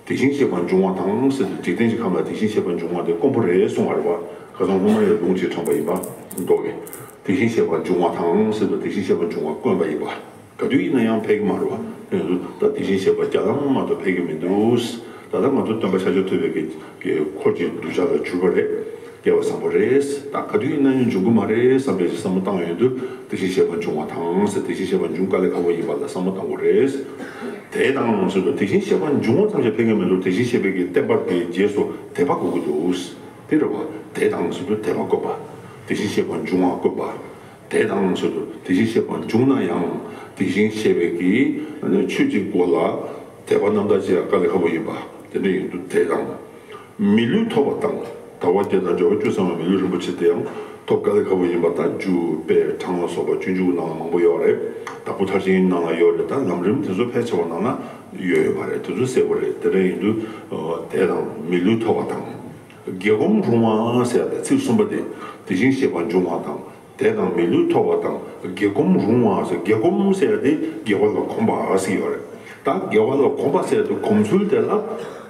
དེ་བཞིན་གཤེགས་པ་འབྱུང་བ་དང་ཟེར་དུས་འཇིག་རྟེན་གྱི་ཁམས་ལ་དེ་བཞིན་གཤེགས་པ་འབྱུང་བ་དེ་དཀོན་པོ་རེད་གསུངས་པ་རེད་བ། ཁ་སང་སྔོན་མ་ཡང་ལུང་གཅིག་དྲངས་པ་ཡིན་པ་མདོ་གི། དེ་བཞིན་གཤེགས་པ་འབྱུང་བ་དང་ཟེར་དུས་དེ་བཞིན་གཤེགས་པ་འབྱུང་བ་དཀོན་པ་ཡིན་པ། ག་དུས་ཡིན་ན་ཡང་ཕེབས་ཀྱི་མ་རེད་བ། ཡིན་ན་ད་དེ་བཞིན་གཤེགས་པ་རྒྱ་ལམ་མ་གཏོགས་ཕེབས་ཀྱི་མི་འདུག་ད་ལྟ་ང་ཚོ་སྟོན་པ་ཤཱཀྱ་ཐུབ་པའི་གི་གི་འཁོར་གྱི་གདུལ་བྱ་ལ་གྱུར་པ་རེད། སྐལ་བ་བཟང་པོ་རེད། ད་ག་དུས་ཡིན་ན་ཡང་འབྱུང་གི་མ་རེད་བསམ་པའི་བསམ་བློ་བཏང་ཡོང་དུས་དེ་བཞིན་གཤེགས་པ་འབྱུང་བ་དང་ཟེར། དེ་བཞིན་གཤེགས་པ་འབྱུང་དཀའ་ལས་ཁག་པོ་ཡིན་པ་ལ་བསམ་བློ་བཏང་དགོས་རེད། དད་དང་ཟེར་དུས་དེ་བཞིན་གཤེགས་པ་འབྱུང་བ་ཙམ་ཞིག་ཕེབས་ཀྱི་མི་འདུག་དེ་བཞིན་གཤེགས་པའི་གི་བསྟན་པ་གི་རྗེས་སུ་དད་པ་དགོས་ཀྱི་འདུག་དེ་རེད་བ། དད་དང་ཟེར་དུས་དད་པ་དགོས་པ། དེ་བཞིན་གཤེགས་པ་འབྱུང་བ་དགོས་པ། དད་དང་ཟེར་དུས་དེ་བཞིན་གཤེགས་པ་འབྱུང་ན་ཡང་དེ་བཞིན་གཤེགས་པའི་གི་ཆོས་ཀྱི་སྒོ་ལ་དད་པ་རྣམ་དག་བྱེད་ཡ་དཀའ་ལས་ཁག་པོ་ཡིན་པ་དེ་འདྲ་ཡིན་དུས་དད་དང་། མི་ལུས་ཐོབ་པ་དང་། དལ་བ་བརྒྱད་དང་འབྱོར་པ་བཅུ་ཚང་བའི་མི་ལུས་རིན་པོ་ཆེ་དེ་ཡང་ཐོབ་དཀའ་ལས་ཁག་པོ་ཡིན་པ། ད་རྒྱུ་དཔེ་གྲངས་ལ་སོགས་པ་སྤྱོད་འཇུག་ནང་ལ་མང་པོ་ཡོད་རེད། དྭགས་པོ་ཐར་ཆེན་ནང་ལ་ཡོད་རེད། ད་ལམ་རིམ་དེ་ཚོ་ཕལ་ཆེ་བ་ནང་ན་ཡོད་ཡོད་པ་རེད། དེ་ཚོ་གསལ་པོ་རེད། དེ་འདྲ་ཡིན་དུས་དད་དང་མི་ལུས་ཐོབ་པ་དང་། དགེ་སྒོམ་རུང་བ་ཟེར་ཡ་དེ་ཚིག་གསུམ་པ་དེ་དེ་བཞིན་གཤེགས་པ་འབྱུང་བ་དང་། དད་དང་མི་ལུས་ཐོབ་པ་དང་དགེ་སྒོམ་རུང་བ་ཟེར། དགེ་སྒོམ་ཟེར་ཡ་དེ་དགེ་བ་ལ་གོམས་པ་ཟེར་ཡོད་རེད། ད་དགེ་བ་ལ་གོམས་པ་ཟེར་ཡ་དེ་གོམས་ཚུལ་དེ་ལ་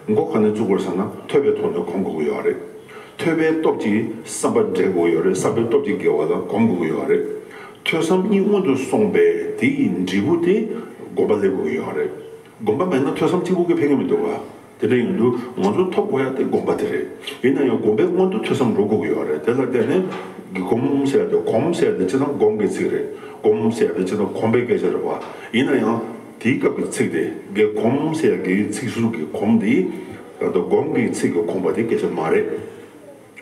མགོ་ག་ནས་བཙུགས་དགོས་ཟེར་ན་ཐོས་པའི་ཐོག་ནས་གོམས་དགོས་ཀྱི་ཡོད་རེད། ཐོས་པའི་སྟོབས་ཀྱིས་བསམ་པ་འདྲེན་དགོས་ཀྱི་ཡོད་རེད། བསམ་པའི་སྟོབས་ཀྱིས་དགེ་བ་ལ་གོམས་དགོས་ཀྱི་ཡོད་རེད། ཐོས་བསམ་གཉིས་སྔོན་དུ་སོང་བས་དེ་ཡི་འབྲས་བུ་དེ་སྒོམ་པ་སླེབས་དགོས་ཀྱི་ཡོད་རེད། སྒོམ་པ་མེད་ན་ཐོས་བསམ་གཅིག་པོ་གིས་ཕན་གྱི་མི་འདུག་ག་དེ་འདྲ་ཡིན་དུས་ང་ཚོ་ཐོབ་དགོས་ཡ་དེ་སྒོམ་པ་དེ་རེད། ཡིན་ན་ཡང་སྒོམ་པའི་སྔོན་དུ་ཐོས་བསམ་འགྲོ་དགོས་ཀྱི་ཡོད་རེད། དེ་ལ་བརྟེན་ནས་དགེ་སྒོམ་ཟེར་ཡ་དེ། གོམས་ཟེར་ཡ་དེ་སྤྱིར་བཏང་སྒོམ་གྱི་ཚིག་རེད། སྒོམ་ཟེར་ཡ་དེ་སྤྱིར་བཏང་གོམས་པའི་སྐད་ཆ་རེད་བ། ཡིན་ན་ཡང་དེའི་སྐབས་ཀྱི་ཚིག་དེ་དགེ་གོམས་ཟེར་ཡ་གི་ཚིག་ཟུར་གྱི་གོམས་དེ་ད་ལྟ་སྒོམ་གྱི་ཚིག་གི་གོམས་པ་དེ་སྐད་ཆ་མ་རེད།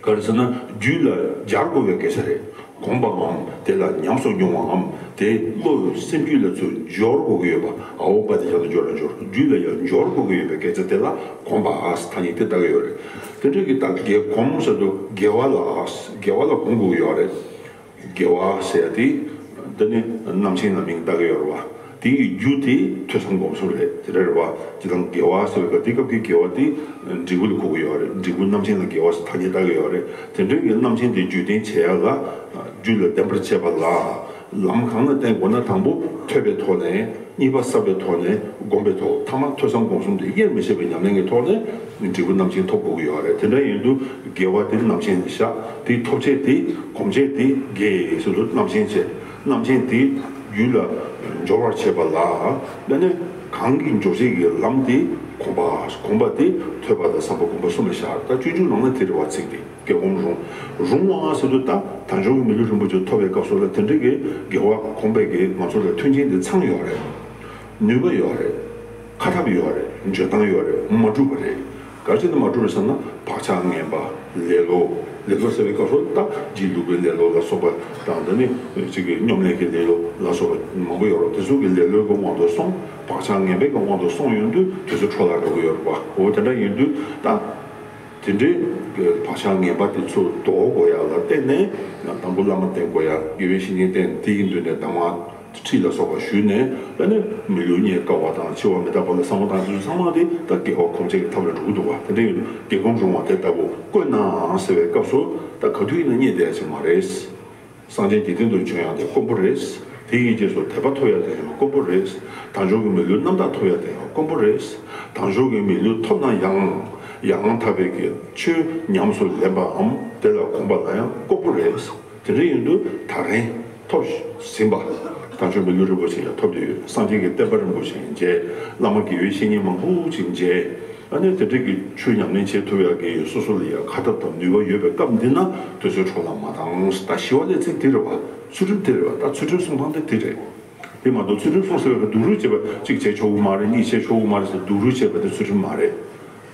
ག་རེ་ཟེར་ན་རྒྱུད་ལ་སྦྱར་དགོས་པའི་སྐད་ཆ་རེད། གོམས་པའམ་དེ་ལ་ཉམས་སུ་མྱོང་བའམ་དེ་བློ་སེམས་རྒྱུད་ལ་ཚུར་འབྱོར་དགོས་ཀྱི་ཡོད་པ། ཨའོ་པ་དེ་ཡང་འབྱོར་ལ་འབྱོར། རྒྱུད་ལ་ཡང་འབྱོར་དགོས་ཀྱི་ཡོད་པའི་སྐད་ཆ་དེ་ལ་གོམས་པ་ཨ་ཐ་སྙད་དེ་བཏགས་ཀྱི་ཡོད་རེད། དེ་འདྲ་གི་ད་དགེ་གོམས་ཟེར་དུས་དགེ་བ་ལ་དགེ་བ་ལ་གོམས་དགོས་ཀྱི་ཡོད་རེད། དགེ་བ་ཟེར་ཡ་དེ་འདི་ནི་རྣམ་མཁྱེན་ལ་མིང་བཏགས་ཀྱི་ཡོད་རེད་བ། དེ་ཡི་རྒྱུ་དེ་ཐོས་བསམ་སྒོམ་གསུམ་རེད། དེ་འདྲ་རེད་བ། སྤྱིར་བཏང་དགེ་བ་ཟེར་བའི་སྐབས་དེ་སྐབས་ཀྱི་དགེ་བ་དེ་འབྲས་བུ་ལ་གོ་གི་ཡོད་རེད། འབྲས་བུ་རྣམ་མཁྱེན་ལ་དགེ་བ་ཟེར་ཐ་སྙད་བཏགས་ཀྱི་ཡོད་རེད། དེ་འདྲ་གི་རྣམ་མཁྱེན་དེ་རྒྱུད་ལྡན་བྱེད་ཡ་ལ་རྒྱུད་ལ་ལྡན་པར་བྱེད་པ་ལ་ལམ་གང་ལ་བརྟེན་དགོས་ན། དང་པོ་ཐོས་པའི་ཐོག་ནས། གཉིས་པ་བསམ་པའི་ཐོག་ནས། སྒོམ་པའི་ཐོག། ཐ་མ་ཐོས་བསམ་སྒོམ་གསུམ་དེ་དབྱེར་མི་ཕྱེད་པའི་ཉམས་ལེན་གྱི་ཐོག་ནས་འབྲས་བུ་རྣམ་མཁྱེན་ཐོབ་དགོས་ཀྱི་ཡོད་རེད། དེ་འདྲ་ཡིན་དུས་དགེ་བ་དེ་རྣམ་མཁྱེན་ལ་བཞག་དེ་ཐོབ་བྱེད་དེ་གོམས་བྱེད་དེ་དགེ་ཟེར་དུས་རྣམ་མཁྱེན་བྱེད། རྣམ་མཁྱེན་དེ་རྒྱུད་ལ་འབྱོར་བར་བྱེད་པ་ལ། ད་ནི་གང་གི་འབྱོར་བྱེད་ཀྱི་ལམ་དེ་གོམས་པ། གོམས་པ་དེ་ཐོས་པ་དང་བསམ་པ་སྒོམ་པ་གསུམ་ལ་བཞག་ད་སྤྱོད་འཇུག་ནང་ན་དེ་རེད་བ། ཚིག་དེ། དགེ་གོམས་རུང་། རུང་བ་ཟེར་དུས་ད་དལ་འབྱོར་གྱི་མི་ལུས་རིན་པོ་ཆེ་ཐོབ་པའི་སྐབས་སུ་ལ་དེ་འདྲའི་གི་དགེ་བ་གོམས་པའི་གི་ང་ཚོ་ལ་མཐུན་རྐྱེན་དེ་ཚང་ཡོད་རེད། ནུས་པ་ཡོད་རེད། ཁ་ཐབས་ཡོད་རེད། འཇོན་ཐང་ཡོད་རེད། མ་འགྲུབ་པ་རེད། ག་རེ་བྱས་ནས་མ་འགྲུབ་རེད་ཟེར་ན་བག་ཆགས་ངན་པ། ལེ་ལོ། ལེ་ལོ་ཟེར་བའི་སྐབས་སུ་ད་སྒྱིད་ལུག་པའི་ལེ་ལོ་ལ་སོགས་པ་དང་། ད་ནི་གཅིག་གི་སྙོམ་ལས་ཀྱི་ལེ་ལོ་ལ་སོགས་པ་མང་པོ་ཡོད་རེད། དེ་ཚོ་གི་ལེ་ལོའི་གི་དབང་དུ་སོང་། བག་ཆགས་ངན་པའི་གི་དབང་དུ་སོང་ཡོང་དུས་དེ་ཚོ་འཕྲོ་བརླག་འགྲོ་གི་ཡོད་རེད་པ། འོ་དེ་འདྲ་ཡིན་དུས་ད། དེ་འདྲའི་བག་ཆགས་ངན་པ་དེ་ཚོ་ལྡོག་དགོས་ཡ་ལ་བརྟེན་ནས། དང་པོ་བླ་མ་བསྟེན་དགོས་ཡ། དགེ་བའི་བཤེས་གཉེན་བསྟེན། དེ་ཡི་མདུན་ནས་གདམས་ངག་ཁྲིད་ལ་སོགས་པ་ཞུས་ནས། ཨ་ནི་མི་ལུས་རྙེད་དཀའ་བ་དང་། འཆི་བ་མི་རྟག་པ་ལ་བསམ་བློ་བཏང་། དེ་ཚོ་ཚང་མ་དེ་ད་དགེ་བ་གོམས་བྱེད་ཀྱི་ཐབས་ལ་འགྲོ་གི་འདུག་བ། དེ་འདྲ་ཡིན་དུས་དགེ་གོམས་རུང་བ་དེ་ལྟ་བུ་དཀོན་ནའང་ཟེར་བའི་སྐབས་སུ་ད་ག་དུས་ཡིན་ན་རྙེད་བསྡད་ཡ་ཅིག་མ་རེད། སངས་རྒྱས་འཇིག་རྟེན་དུ་བྱོན་ཡང་དེ་དཀོན་པོ་རེད། དེ་ཡི་རྗེས་སུ་དད་པ་ཐོབ་ཡ་དེ་ཡང་དཀོན་པོ་རེད། དལ་འབྱོར་གྱི་མི་ལུས་རྣམ་དག་ཐོབ་ཡ་དེ་ཡང་དཀོན་པོ་རེད། དལ་འབྱོར་གྱི་མི་ལུས་ཐོབ་ན་ཡང་། ཡང་དག་པའི་གི་ཆོས་ཉམས་སུ་ལེན་པའམ་དེ་ལ་གོམས་པ་ལ་ཡང་དཀོན་པོ་རེད། དེ་འདྲ་ཡིན་དུས་ད་རིང་ཐོབ་ཟིན་པ། དལ་འབྱོར་མི་ལུས་རིན་པོ་ཆེ་ཡང་ཐོབ་བསྡད་ཡོད། སངས་རྒྱས་ཀྱི་བསྟན་པ་རིན་པོ་ཆེ་མཇལ། བླ་མ་དགེ་བའི་བཤེས་གཉེན་མང་པོ་ཅིག་མཇལ། ཨ་ནི་དེ་འདྲ་གི་ཆོས་ཉམས་ལེན་བྱེད་ཐུབ་ཡག་གི་སོ་སོ་ལ་ཡང་ཁ་ཐབས་དང་ནུས་པ་ཡོད་པའི་སྐབས་འདི་ན་དུས་ཚོད་འཕྲོ་བརླག་མ་བཏང་། ད་ཞི་བ་ལྷས་ཚིག་དེ་རེད་བ། ཚུལ་ཁྲིམས་དེ་རེད་བ། ད་ཚུལ་ཁྲིམས་སྲུང་སྟངས་དེ་དེ་རེད། དེ་མ་གཏོགས་ཚུལ་ཁྲིམས་སྲུང་ཟེར་བའི་སྡུག་རུས་བྱེད་པ་གཅིག་བྱས་ཆོག་གི་མ་རེད། གཉིས་བྱས་ཆོག་གི་མ་རེད་ཟེར་སྡུག་རུས་བྱེད་པ་དེ་ཚུལ་ཁྲིམས་མ་རེད།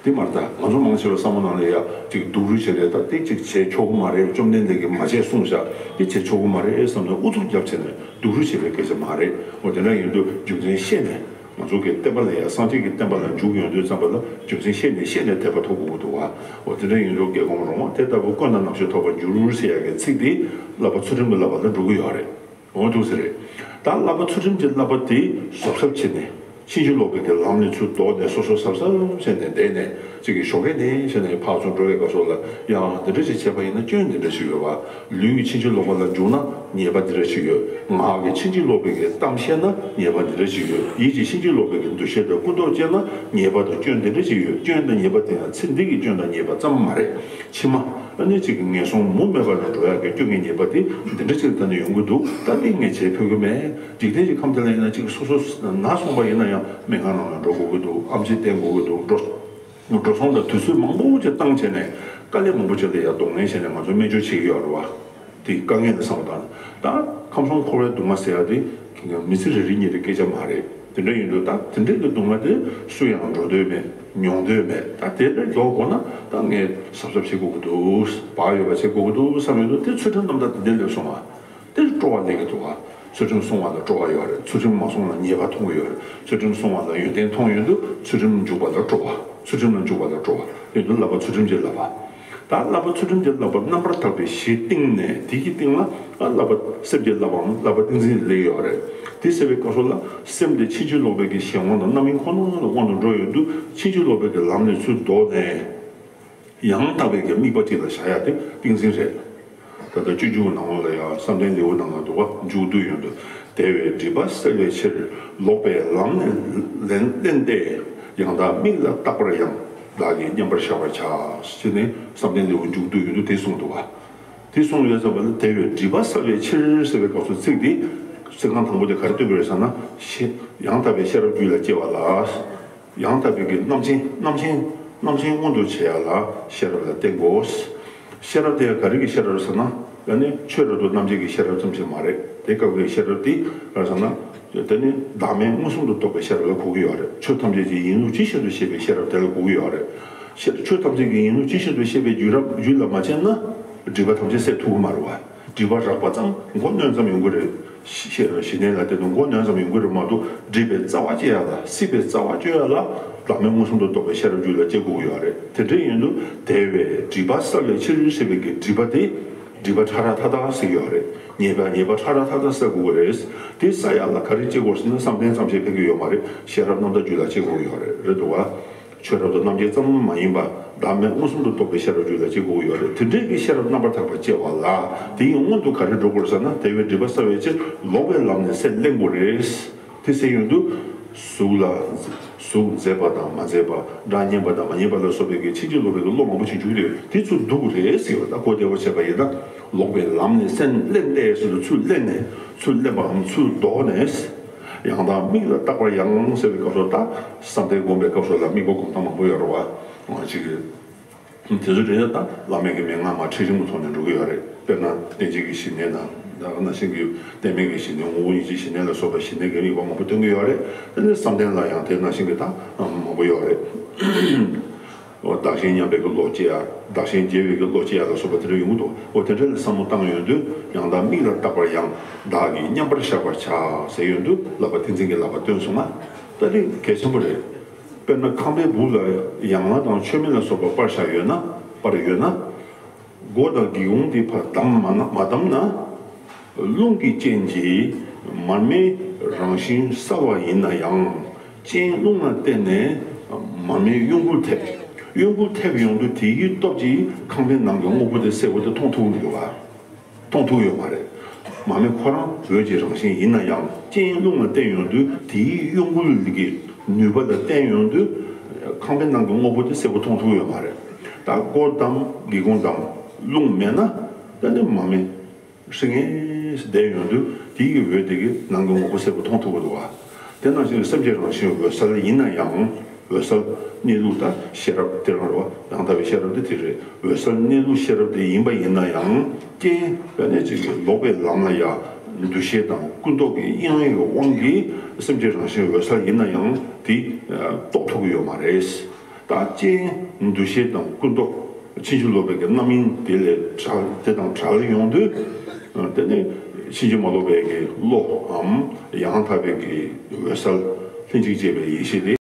དེ་མ་རེད། ད་ང་ཚོ་མང་ཆེ་བ་བསམ་བློ་ནང་ལ་ཡ་གཅིག་སྡུག་རུས་བྱེད་རེད། ད་དེ་གཅིག་བྱས་ཆོག་གི་མ་རེད། བཅོམ་ལྡན་འདས་ཀྱིས་མ་བྱས་གསུངས་བཞག་དེ་བྱས་ཆོག་གི་མ་རེད་བསམ་ནས་ཨུ་ཚུགས་རྒྱབ་བྱས་ནས་སྡུག་རུས་བྱེད་པའི་སྐད་ཆ་མ་རེད། འོ་དེ་འདྲ་ཡིན་དུས་རྒྱུ་མཚན་ཤེས་ནས། ང་ཚོ་གི་བསྟན་པ་ལ་ཡང་སངས་རྒྱས་ཀྱི་བསྟན་པ་ལ་འཇུག་ཡོང་དུས་ཙམ་པ་ལ་རྒྱུ་མཚན་ཤེས་ནས་ཤེས་ནས་དད་པ་ཐོབ་དགོས་ཀྱི་འདུག་བ། འོ་དེ་འདྲ་ཡིན་དུས་དགེ་སློང་རོང་བ་དེ་ལྟ་བུ་དཀོན་དང་རྣམ་དཔྱོད་ཐོབ་པར་འགྱུར་ཟེར་ཡ་གི་ཚིག་འདི་བསླབ་པ་ཚུལ་ཁྲིམས་ཀྱི་བསླབ་པ་ལ་འགྲོ་གི་ཡོད་རེད། འོ་འདུག་ཟེར་རེད། ད་བསླབ་པ་ཚུལ་ཁྲིམས་ཀྱི་བསླབ་པ་དེ་གཟབ་གཟབ་བྱས་ནས་ཕྱིན་ཅི་ལོག་པའི་གི་ལམ་ནས་ཚུར་ལྡོག་ནས་སོ་སོ་གཟབ་གཟབ་བྱས་ནས་བསྡད་ནས་ཅིག་གི་ཞོགས་ཀས་ནས་བྱས་ནས་ཕར་ཚུར་འགྲོ་བའི་སྐབས་སུ་ལ་ཡང་འདི་འདྲ་ཞིག་བྱས་པ་ཡིན་ན་སྐྱོན་འདི་འདྲ་ཞིག་ཡོད་བ། ལུས་ཀྱི་ཕྱིན་ཅི་ལོག་པ་ལ་འཇུག་ན་ཉེས་པ་འདི་འདྲ་ཞིག་ཡོད། ངག་གི་ཕྱིན་ཅི་ལོག་པའི་གི་གཏམ་བཤད་ན་ཉེས་པ་འདི་འདྲ་ཞིག་ཡོད། ཡིད་ཀྱི་ཕྱིན་ཅི་ལོག་པའི་གི་འདུ་ཤེས་དང་ཀུན་རྟོག་སྐྱེས་ན་ཉེས་པ་དང་སྐྱོན་འདི་འདྲ་ཞིག་ཡོད། སྐྱོན་དང་ཉེས་པ་དེ་ཡང་ཚེ་འདི་གི་སྐྱོན་དང་ཉེས་པ་ཙམ་མ་རེད། ཕྱི་མ་ཨ་ནི་གཅིག་གི་ངན་སོང་མུ་མེད་པ་ལ་འགྲོ་ཡག་གི་སྐྱོན་གྱི་ཉེས་པ་དེ་འདི་འདྲ་ཞིག་ད་ནི་ཡོང་གི་འདུག་ད་འདི་ངས་བྱེད་ཕོད་ཀྱི་མེད། འཇིག་རྟེན་གྱི་ཁམས་དེ་ལ་ཡིན་ན་གཅིག་སོ་སོ་ན་སོང་པ་ཡིན་ན་ཡང་སྨན་ཁང་ནང་ལ་འགྲོ་དགོས་ཀྱི་འདུག་ཨེམ་ཆི་བསྟེན་དགོས་ཀྱི་འདུག་འགྲོ་འགྲོ་སོང་དང་དུས་ཚོད་མང་པོ་ཅིག་བཏང་བྱས་ནས་དཀའ་ལས་མང་པོ་ཅིག་ལ་ཡང་གདོང་ལེན་བྱས་ནས་ང་ཚོ་སྨན་བཅོས་བྱེད་ཀྱི་ཡོད་རེད་བ། དེ་དཀའ་ངལ་ལ་བསམ་བློ་བཏང་ན། ད་ཁམས་གསུམ་འཁོར་བའི་སྡུག་བསྔལ་ཟེར་ཡ་དེ་མི་ཚེ་རེ་རེ་གཉིས་རེ་སྐད་ཆ་མ་རེད། དེ་འདྲ་ཡིན་དུས་ད་དེ་འདྲའི་གི་སྡུག་བསྔལ་དེ་སུ་ཡང་འགྲོ་འདོད་མེད། མྱོང་འདོད་མེད། ད་དེ་ལས་ལྡོག་དགོས་ན་ད་ངས་གཟབ་གཟབ་བྱེད་དགོས་ཀྱི་འདུག་བག་ཡོད་པ་བྱེད་དགོས་ཀྱི་འདུག་བསམ་ཡོད་དུས་དེ་ཚུལ་ཁྲིམས་རྣམ་དག་དེ་འདྲ་སླེབས་སོང་བ། དེ་སྤྲོ་བ་སླེབས་ཀྱི་འདུག་བ། ཚུལ་ཁྲིམས་སྲུང་བ་ལ་སྤྲོ་བ་ཡོད་རེད། ཚུལ་ཁྲིམས་མ་སྲུང་ལ་ཉེས་པ་མཐོང་གི་ཡོད་རེད། ཚུལ་ཁྲིམས་སྲུང་བ་ལ་ཡོན་ཏན་མཐོང་ཡོང་དུས་ཚུལ་ཁྲིམས་འཇུག་པ་ལ་སྤྲོ་བ། ཚུལ་ཁྲིམས་ལ་འཇུག་པ་ལ་སྤྲོ་བ་ཡོད་དུས་བསླབ་པ་ཚུལ་ཁྲིམས་ཀྱི་བསླབ་པ། ད་བསླབ་པ་ཚུལ་ཁྲིམས་ཀྱི་བསླབ་པ་རྣམ་པར་དག་པའི་གཞི་བཏིང་ནས་དེ་གི་སྟེང་ལ་ཨ་བསླབ་པ་སེམས་ཀྱི་བསླབ་པའམ་བསླབ་པ་ཏིང་འཛིན་སླེབས་ཡོད་རེད། དེ་ཟེར་བའི་སྐབས་སུ་ལ་སེམས་དེ་ཕྱིན་ཅི་ལོག་པའི་གི་གཞན་དབང་དང་རྣམ་གཡེང་ཁོ་ན་ལ་དབང་དུ་འགྲོ་ཡོང་དུས་ཕྱིན་ཅི་ལོག་པའི་གི་ལམ་ནས་ཚུར་ལྡོག་ནས། ཡང་དག་པའི་གི་དམིགས་པ་གཅིག་ལ་བཞག་ཡ་དེ་ཏིང་འཛིན་རེད། ད་ལྟ་སྤྱོད་འཇུག་ནང་ལ་ཡང་བསམ་གཏན་ལེའུ་ནང་ལ་འདུག་བ། མཇུག་བསྡུ་ཡོང་དུས་དེ་བས་སྒྲིབ་པ་སེལ་བའི་ཕྱིར། ལོག་པའི་ལམ་ནས་ལེན་བསྟེན་ཏེ། ཡང་དག་དམིགས་ལ་རྟག་པར་ཡང་། བདག་གིས་མཉམ་པར་བཞག་པར་བྱ། ཞེས་ནས་བསམ་གཏན་ལེའུ་མཇུག་བསྡུ་ཡོང་དུས་དེ་གསུངས་འདུག་བ། དེ་གསུངས་ཡོད་ཙམ་པ་ལ་དེ་བས་སྒྲིབ་པ་སེལ་བའི་ཕྱིར་ཟེར་བའི་སྐབས་སུ་ཚིག་འདི་ཚིག་རྐང་དང་པོ་དེ་ག་རེ་སྟོན་པ་རེད་ཟེར་ན། ཤེས་ཡང་དག་པའི་ཤེས་རབ་རྒྱུད་ལ་སྐྱེ་བ་ལ། ཡང་དག་པའི་གི་རྣམ་མཁྱེན་རྣམ་མཁྱེན་རྣམ་མཁྱེན་མངོན་དུ་བྱེད་ཡ་ལ་ཤེས་རབ་ལ་བརྟེན་དགོས། ཤེས་རབ་དེ་ཡང་ག་རེ་གི་ཤེས་རབ་ཟེར་ན། ཡང་ནི་ཆོས་རབ་ཏུ་རྣམ་འབྱེད་ཀྱི་ཤེས་རབ་ཙམ་ཞིག་མ་རེད། དེ་སྐབས་ཀྱི་ཤེས་རབ་དེ་ག་རེ་ཟེར་ན། དེ་ནི་བདག་མེད་མངོན་སུམ་དུ་རྟོགས་པའི་ཤེས་རབ་ལ་གོ་གི་ཡོད་རེད། ཆོས་ཐམས་ཅད་ཀྱི་ཡིན་ལུགས་ཇི་བཞིན་དུ་ཤེས་པའི་ཤེས་རབ་དེ་ལ་གོ་གི་ཡོད་རེད། ཤེས་ཆོས་ཐམས་ཅད་ཀྱི་ཡིན་ལུགས་ཇི་བཞིན་དུ་ཤེས་པའི་རྒྱུད་རབ་རྒྱུད་ལ་མ་སྐྱེས་ན་སྒྲིབ་པ་ཐམས་ཅད་སེལ་ཐུབ་ཀྱི་མ་རེད་བ། སྒྲིབ་པ་རགས་པ་ཙམ་མགོ་གནོན་ཙམ་ཡོང་གི་རེད། ཞི་ཞི་ཞི་གནས་ལ་བརྟེན་ནས་མགོ་གནོན་ཙམ་ཡོང་གི་རེད་མ་གཏོགས་སྒྲིབ་པའི་རྩ་བ་བཅད་ཡ་ལ་སྲིད་པའི་རྩ་བ་གཅོད་ཡ་ལ་བདག་མེད་མངོན་སུམ་དུ་རྟོགས་པའི་ཤེས་རབ་རྒྱུད་ལ་སྐྱེ་དགོས་ཀྱི་ཡོད་རེད། དེ་འདྲ་ཡིན་དུས་དེ་བས་སྒྲིབ་པ་སེལ་བའི་ཕྱིར་ཞེས་པའི་གི་སྒྲིབ་པ་དེ་སྒྲིབ་པ་ཕྲ་རགས་མཐའ་དག་སེལ་གྱི་ཡོད་རེད། ཉེས་པ་ཉེས་པ་ཕྲ་རགས་མཐའ་དག་སེལ་དགོས་ཀྱི་རེད། དེ་སེལ་ཡ་ལ་ག་རེ་སྐྱེ་དགོས་ཟེར་ན་བསམ་གཏན་ཙམ་ཞིག་ཕན་གྱི་ཡོད་མ་རེད། ཤེས་རབ་རྣམ་དག་རྒྱུད་ལ་སྐྱེ་དགོས་ཀྱི་ཡོད་རེད། རེད་འདུག་བ། ཆོས་རབ་ཏུ་རྣམ་འབྱེད་ཙམ་མ་ཡིན་པ་བདག་མེད་མངོན་སུམ་དུ་རྟོགས་པའི་ཤེས་རབ་རྒྱུད་ལ་སྐྱེ་དགོས་ཀྱི་ཡོད་རེད། དེ་འདྲའི་གི་ཤེས་རབ་རྣམ་པར་དག་པ་སྐྱེ་བ་ལ་དེ་ཡི་སྔོན་དུ་ག་རེ་འགྲོ་དགོས་ཟེར་ན། དེ་བས་སྒྲིབ་པ་སེལ་བའི་ཕྱིར་ལོག་པའི་ལམ་ནས་སེལ་ལེན་དགོས་རེད། དེ་སེལ་ཡོང་དུས་གཟུགས་ལ་གཟུགས་མཛེས་པ་དང་མ་མཛེས་པ། སྒྲ་སྙན་པ་དང་མ་སྙན་པ་ལ་སོགས་པའི་གི་ཕྱིན་ཅི་ལོག་པའི་གི་བློ་མང་པོ་ཞིག་འཇུག་དེ་དེ་ཚུར་བསྡུ་དགོས་རེད་ཟེར་བ། ད་གོ་བདེ་བོ་བྱས་པ་ཡིན་ན་ལོག་པའི་ལམ་ནས་སེལ་ལེན་ཏེ་ཟེར་དུས་ཚུར་ལེན་ནས་ཚུར་ལེན་པའམ་ཚུར་ལྡོག་ནས། ཡང་དག་དམིགས་ལ་རྟག་པར་ཡང་ཟེར་བའི་སྐབས་སུ་ད་བསམ་གཏན་སྒོམ་པའི་སྐབས་སུ་ལ་དམིགས་པ་སྒོམ་སྟངས་མང་པོ་ཡོད་རེད་བ། ང་གཅིག་གིས་དེ་ཚོ་རེད། ད་བླ་མའི་གི་མན་ངག་མ་འཁྲིལ་རིང་པོ་ཐོག་ནས་འགྲོ་གི་ཡོད་རེད། དཔེར་ན་རྟེན་བྱེད་ཀྱི་ཞི་གནས་དང་། ད་ག་ནང་བཞིན་གྱི་རྟེན་མེད་ཀྱི་ཞི་གནས། ངོ་བོ་ཉིད་ཀྱི་ཞི་གནས་ལ་སོགས་པ་ཞི་གནས་ཀྱི་དམིགས་པ་མང་པོ་སྟོན་གྱི་ཡོད་རེད། དེ་ནས་བསམ་གཏན་ལ་ཡང་དེ་ནང་བཞིན་གྱི་ད་མང་པོ་ཡོད་རེད། འོ་བདག་གཞན་མཉམ་པའི་གི་བློ་སྐྱེ་ཡ། བདག་གཞན་བརྗེ་བའི་གི་བློ་སྐྱེ་ཡ་ལ་སོགས་པ་དེ་འདྲ་ཡོང་གི་འདུག་འོ་དེ་འདྲ་ལ་བསམ་བློ་བཏང་ཡོང་དུས་ཡང་དག་དམིགས་ལ་རྟག་པར་ཡང་། བདག་གིས་མཉམ་པར་བཞག་པར་བྱ་ཟེར་ཡོང་དུས་བསླབ་པ་ཏིང་འཛིན་གྱི་བསླབ་པ་སྟོན་སོང་ན། ད་དེ་གལ་ཆེན་པོ་རེད། དཔེར་ན་ཁང་པའི་སྦུག་ལ་ཡང་ལ་དང་མཆོད་མེ་ལ་སོགས་པ་སྤར་བཞག་ཡོད་ན། སྤར་ཡོད་ན། སྒོ་དང་སྒེའུ་ཁུང་དེ་ཕར་བསྡམས་མ་ན་མ་བསྡམས་ན། རླུང་གི་རྐྱེན་གྱིས་མར་མེའི་རང་བཞིན་གསལ་བ་ཡིན་ན་ཡང་རྐྱེན་རླུང་ལ་བརྟེན་ནས་མར་མེའི་གཡོ་འགུལ་ཐེབས། གཡོ་འགུལ་ཐེབས་ཡོང་དུས་དེའི་སྟོབས་ཀྱིས་ཁང་པའི་ནང་གི་དངོས་པོ་དེ་གསལ་པོ་དེ་མཐོང་ཐུབ་མི་འདུག་ག་མཐོང་ཐུབ་ཡོད་མ་རེད། མ་མེ་ཁོ་རང་འོད་ཀྱི་རང་བཞིན་ཡིན་ན་ཡང་རྐྱེན་རླུང་ལ་བརྟེན་ཡོང་དུས་དེའི་གཡོ་འགུལ་གྱི་ནུས་པ་ལ་བརྟེན་ཡོང་དུས་ཁང་པའི་ནང་གི་དངོས་པོ་དེ་གསལ་པོ་མཐོང་ཐུབ་ཡོད་མ་རེད། ད་སྒོ་བསྡམས་སྒེའུ་ཁུང་བསྡམས་རླུང་མེད་ན་ད་ནི་མ་མེ་ཧྲི་ངེས་བསྡད་ཡོང་དུས་དེའི་གི་འོད་དེ་གི་ནང་གི་དངོས་པོ་གསལ་པོ་མཐོང་ཐུབ་ཀྱི་འདུག་བ། དེ་ནང་བཞིན་སེམས་ཅན་རང་བཞིན་འོད་གསལ་ཡིན་ན་ཡང་། འོད་གསལ་གནས་ལུགས་དང་ཤེས་རབ་དེ་རང་རེད་བ། ཡང་དག་པའི་ཤེས་རབ་དེ་དེ་རེད། འོད་གསལ་གནས་ལུགས་ཤེས་རབ་དེ་ཡིན་པ་ཡིན་ན་ཡང་རྐྱེན་དཔེ་ནས་ཅིག་གི་ལོག་པའི་ལམ་ལ་ཡང་འདུ་ཤེས་དང་ཀུན་རྟོག་གི་གཡེང་བའི་དབང་གིས་སེམས་ཅན་རང་བཞིན་འོད་གསལ་ཡིན་ན་ཡང་དེ་རྟོགས་ཐུབ་ཀྱི་ཡོད་མ་རེད། ད་རྐྱེན་འདུ་ཤེས་དང་ཀུན་རྟོག་ཕྱིན་ཅི་ལོག་པའི་གི་རྣམ་སྨིན་དེ་ལས་བྲལ་དེ་དང་བྲལ་ཡོང་དུས་དེ་ནི་ཕྱིན་ཅི་མ་ལོག་པའི་གི་བློའམ་ཡང་དག་པའི་གི་འོད་གསལ་ལྷན་ཅིག་སྐྱེས་པའི་ཡེ་ཤེས་དེ།